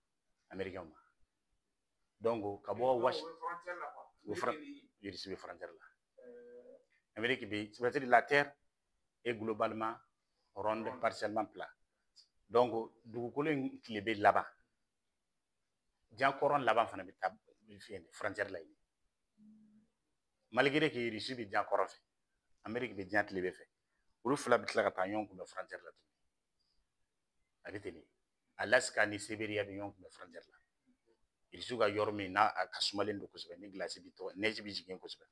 Américains ma. Donc ka bɔ Washington. Russie bɛ frontière la. Amérique bɛ, c'est-à-dire la terre est globalement ronde, partiellement plat. Donc dugukolo in tile bɛ laban. Diɲɛ kɔrɔn laban fana bɛ taa frontière la yen. Malgré que Russie bɛ diɲɛ kɔrɔn fɛ, Amérique bɛ diɲɛ tile bɛ fɛ. Olu fila bɛ tila ka taa ɲɔgɔn kunbɛn frontière la tuguni. A bɛ ten de. Alaska ni Siberia bɛ ɲɔgɔn kunbɛn frontière la. Russie ka yɔrɔ min n'a ka sumalen don kosɛbɛ, ni glace bɛ tɔgɔ, neige bɛ jigin kosɛbɛ.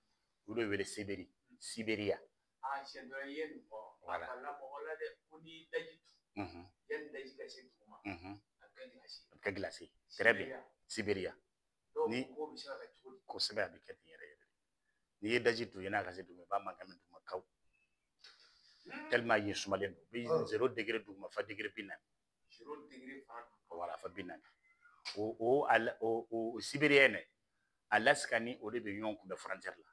Olu de wele Sibérie, Siberia. Ah, siɲɛ dɔ i ye nin fɔ. Voilà. A balila mɔgɔ la dɛ, ko n'i daji tu. Yanni daji ka se duguma. A bɛ kɛ glace ye. A bɛ kɛ glace ye. Très bien. Siberia. Dɔw ko k'o bɛ se ka kɛ cogo di? Kosɛbɛ, a bɛ kɛ ten yɛrɛ yɛrɛ. N'i ye daji tu yanni a ka se duguma, i b'a mankan mɛn duguma kaw. Tellement yen sumalen don. U bɛ 0 degré duguma fo degré 40. 0 degré fana duguma. Voilà, fo 40. O Sibérien dɛ, Alaska ni o de bɛ ɲɔgɔn kunbɛn frontière la.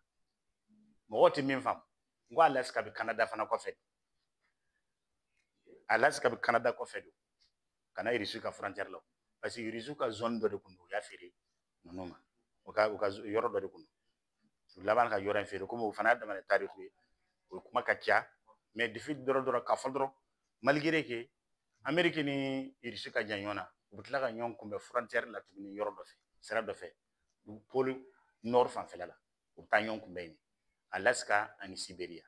Mɔgɔw tɛ min faamu, n ko Alaska bɛ Canada fana kɔfɛ. Alaska bɛ Canada kɔfɛ don. Ka na Russie ka frontière la. Parce que Russie ka zone dɔ de kun don, u y'a feere ninnu ma. U ka yɔrɔ dɔ de kun don. U laban ka yɔrɔ in feere, komi o fana y'a damana tariku ye. O kuma ka ca, mais depuis dɔrɔn k'a fɔ dɔrɔn, malgré que Amérique ni Russie ka jan ɲɔgɔn na, u bɛ tila ka ɲɔgɔn kunbɛn frontière la tuguni yɔrɔ dɔ fɛ, sira dɔ fɛ, pôle nord fanfɛla la, u bɛ taa ɲɔgɔn kunbɛn yen. Alaska ani Siberia,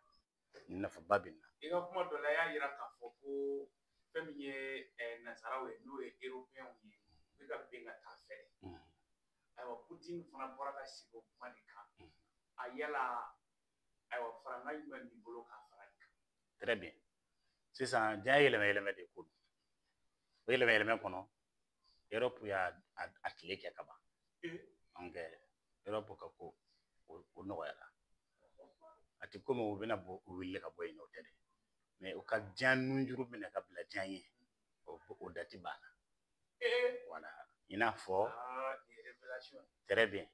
nin nafaba bɛ na. I ka kuma dɔ la, i y'a yira k'a fɔ ko fɛn min ye nansaraw ye, n'o ye européens ye, u bɛ ka bin ka taa fɛ. Ayiwa, Poutine fana bɔra ka sigi o kuma de kan. A yala, ayiwa, farankan jumɛn b'i bolo k'a fara nin kan? Très bien. Sisan diɲɛ yɛlɛma yɛlɛma de ko don. O yɛlɛma yɛlɛma kɔnɔ, Europe y'a a tile kɛ ka ban. Donc Europe ka ko o nɔgɔyara. A tɛ komi u bɛna bɔ u wuli ka bɔ yen, o tɛ dɛ. Mais u ka diɲɛ nunjuru minɛ ka bila diɲɛ ye, o date banna. Voilà. I n'a fɔ. Très bien.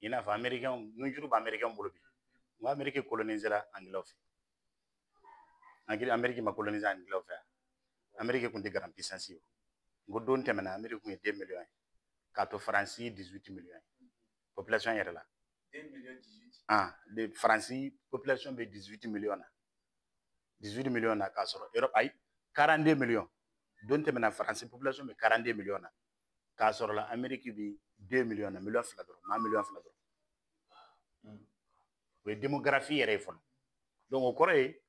I n'a fɔ Américain nunjuru bɛ Américain bolo bi. N ko Amérique colonisé la Anglais fɛ. Amérique ma colonisé Anglais fɛ. Amérique kun tɛ grande puissance ye. N ko don tɛmɛna Amérique kun ye 2 millions ye. K'a to Faransi 18 millions ye. Population yɛrɛ la. 2 millions 18. Ah, de Faransi population bɛ 18 millions na. 18 millions na k'a sɔrɔ Europe ayi 42 millions. Don tɛmɛna Faransi population bɛ 42 millions na. K'a sɔrɔ la Amérique bɛ 2 millions na, miliyɔn 2 dɔrɔn, maa miliyɔn 2 dɔrɔn. O ye démographie yɛrɛ ye fɔlɔ. Donc o kɔrɔ ye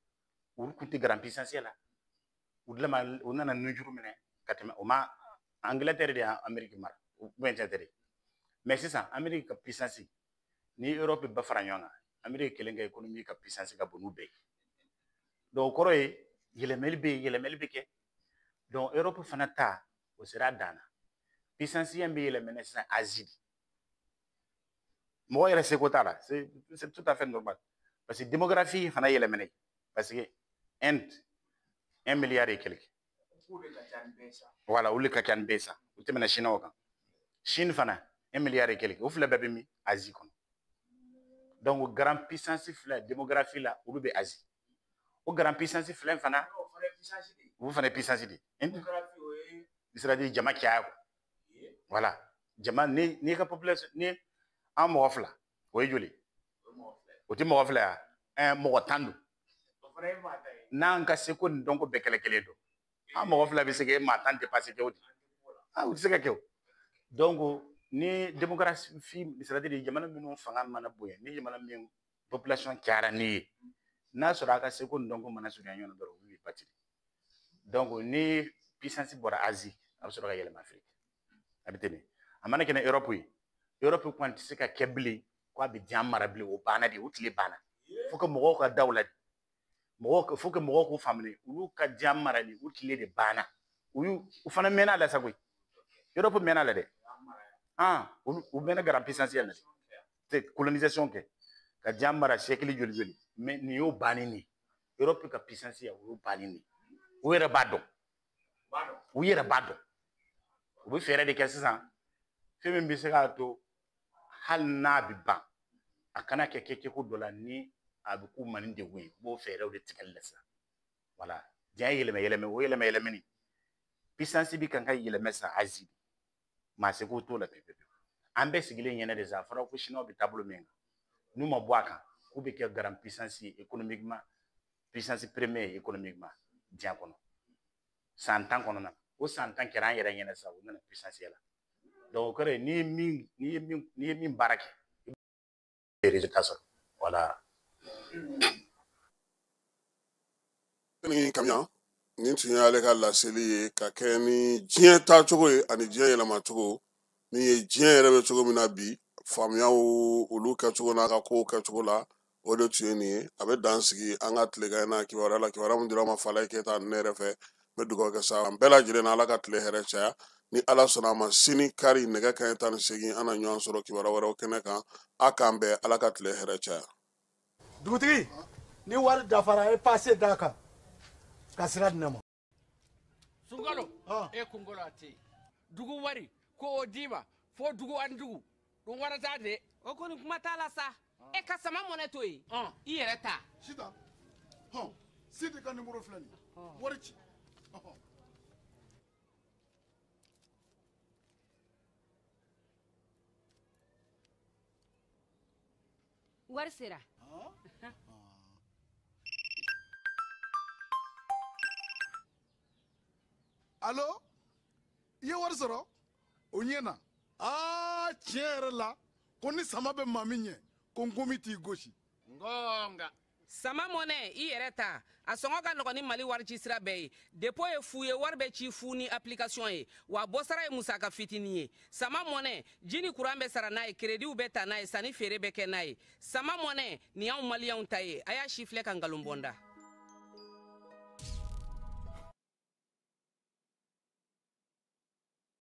olu kun tɛ grande puissance la. U nana nujuru minɛ ka tɛmɛ o ma. Angleterre de y'Amérique mara, ou bien tɛ dɛ. Mais sisan Amérique ka puissance ni Europe bɛɛ fara ɲɔgɔn kan, Amérique kelen ka économie ka puissance ka bon n'u bɛɛ ye. Donc o kɔrɔ ye yɛlɛmali bɛ yen, yɛlɛmali bɛ kɛ. Donc Europe fana ta o sera a dan na. Puissance in bɛ yɛlɛmɛ sisan Asie de. Mɔgɔ yɛrɛ seko t'a la, c'est tout à fait normal. Parce que démographie fana yɛlɛmɛna. Parce que Inde 1 milliard et quelque. Voilà, olu ka ca ni bɛɛ ye sa. U tɛmɛna Chinois kan. Chine fana 1 milliard et quelque. O fila bɛɛ bɛ min? Asie kɔnɔ. Donc grande puissance fila démographie la, olu bɛ Asie. O grande puissance fila in fana, olu fana ye puissance de ye. C'est-à-dire jama caya quoi. Voilà. Jama n'i ka population ni an mɔgɔ 2, o ye joli? O tɛ mɔgɔ 2 ya? Mɔgɔ 10 don. N'an ka seko ni dɔnko bɛɛ kɛlɛ kelen don. An mɔgɔ 2 bɛ se k'e maa 10 dépasser kɛ o di? Ah, o tɛ se ka kɛ o. Donc ni démographie, c'est-à-dire jamana minnu fanga mana bonya, ni jamana min population cayara n'i ye, n'a sɔrɔ a ka seko ni dɔnko mana surunya ɲɔgɔn na dɔrɔn, olu b'i batiri. Donc ni puissance bɔra Asie, a bɛ sɔrɔ ka yɛlɛma Afrique. A bɛ ten de. A mana kɛ ni Europe ye, Europe kɔni tɛ se ka kɛ bilen k'a bɛ diɲɛ mara bilen, o banna de, o tile banna. Fo que mɔgɔw ka da o la de. Faut que mɔgɔw k'u faamu de, olu ka diɲɛ marali o tile de banna. U fana mɛnna a la sa koyi. Europe mɛnna a la dɛ. Ah, u mɛnna grande puissance la dɛ. Colonisation kɛ. Ka diɲɛ mara siècle joli joli, mais nin y'o bannen de ye. Europe ka puissance ya, o y'o bannen de ye. U yɛrɛ b'a dɔn, u yɛrɛ b'a dɔn. U bɛ fɛɛrɛ de kɛ sisan, fɛn min bɛ se k'a to hali n'a bɛ ban, a kana kɛ kɛcogo dɔ la ni a bɛ k'u ma ni degun ye. U b'o fɛɛrɛw de tigɛli la sisan. Voilà, diɲɛ yɛlɛmɛ yɛlɛmɛ, o yɛlɛmɛ yɛlɛmɛni. Puissance bi kan ka yɛlɛmɛ sisan Asie. Maa se k'o t'o la pewu pewu. An bɛɛ sigilen ɲɛnɛ de sa, a fɔra ko Chinois bɛ taabolo min kan, n'u ma bɔ a kan, k'u bɛ kɛ grande puissance ye économiquement, puissance première économiquement diɲɛ kɔnɔ. San 10 kɔnɔna na, o san 10 kɛra an yɛrɛ ɲɛna sisan, u nana puissance la. Donc o kɔrɔ ye n'i ye min baara kɛ, i bɛ résultat sɔrɔ. Voilà. Ni kamiya nin tun y'ale ka laseli ye ka kɛ ni diɲɛ taacogo ye ani diɲɛ yɛlɛmacogo min ye diɲɛ yɛrɛ bɛ cogo min na bi, faamuyaw olu kɛcogo n'a ka kow kɛcogo la, o de tun ye nin ye. A bɛ dan sigi an ka tilegan na kibaruya la, kibaruya min dira ma Falaye Keyita ne yɛrɛ fɛ. N bɛ dugawu kɛ sa an bɛɛ lajɛlen na, Ala ka tile hɛrɛ caya. Ni Ala sɔnna a ma, sini kari nɛgɛ kanɲɛ 18 an na ɲɔgɔn sɔrɔ kibaruya wɛrɛw kɛnɛ kan. A k'an bɛn, Ala ka tile hɛrɛ caya. Dugutigi, ni wari dafara, e passe d'a kan ka sira di ne ma. Sunkalo, e kunkolo a tɛ yen. Dugu wari ko o d'i ma fo dugu ani dugu dun wara t'a de. O kɔni kuma t'a la sa. E ka sama mɔnɛ to yen, i yɛrɛ ta. Sitan, hɔn, Sidi ka numéro filɛ nin ye, wari ci. Wari sera. Allo, i ye wari sɔrɔ? O ɲɛna. Aa, tiɲɛ yɛrɛ la, ko ni sama bɛ maa min ɲɛ, ko nkomi t'i gosi. Ngonga. Sama mɔnɛ, i yɛrɛ ta. A sɔngɔ ka nɔgɔn ni Mali wari ci sira bɛɛ ye. Dépôt ye fu ye, wari bɛ ci fu ni application ye. Wa bɔsara ye musaka fitinin ye. Sama mɔnɛ, ji ni courant bɛ sara n'a ye, crédit bɛ ta n'a ye, sanni feere bɛ kɛ n'a ye. Sama mɔnɛ, nin y'anw maliyɛnw ta ye. A y'a si filɛ ka nkalon bɔ n da.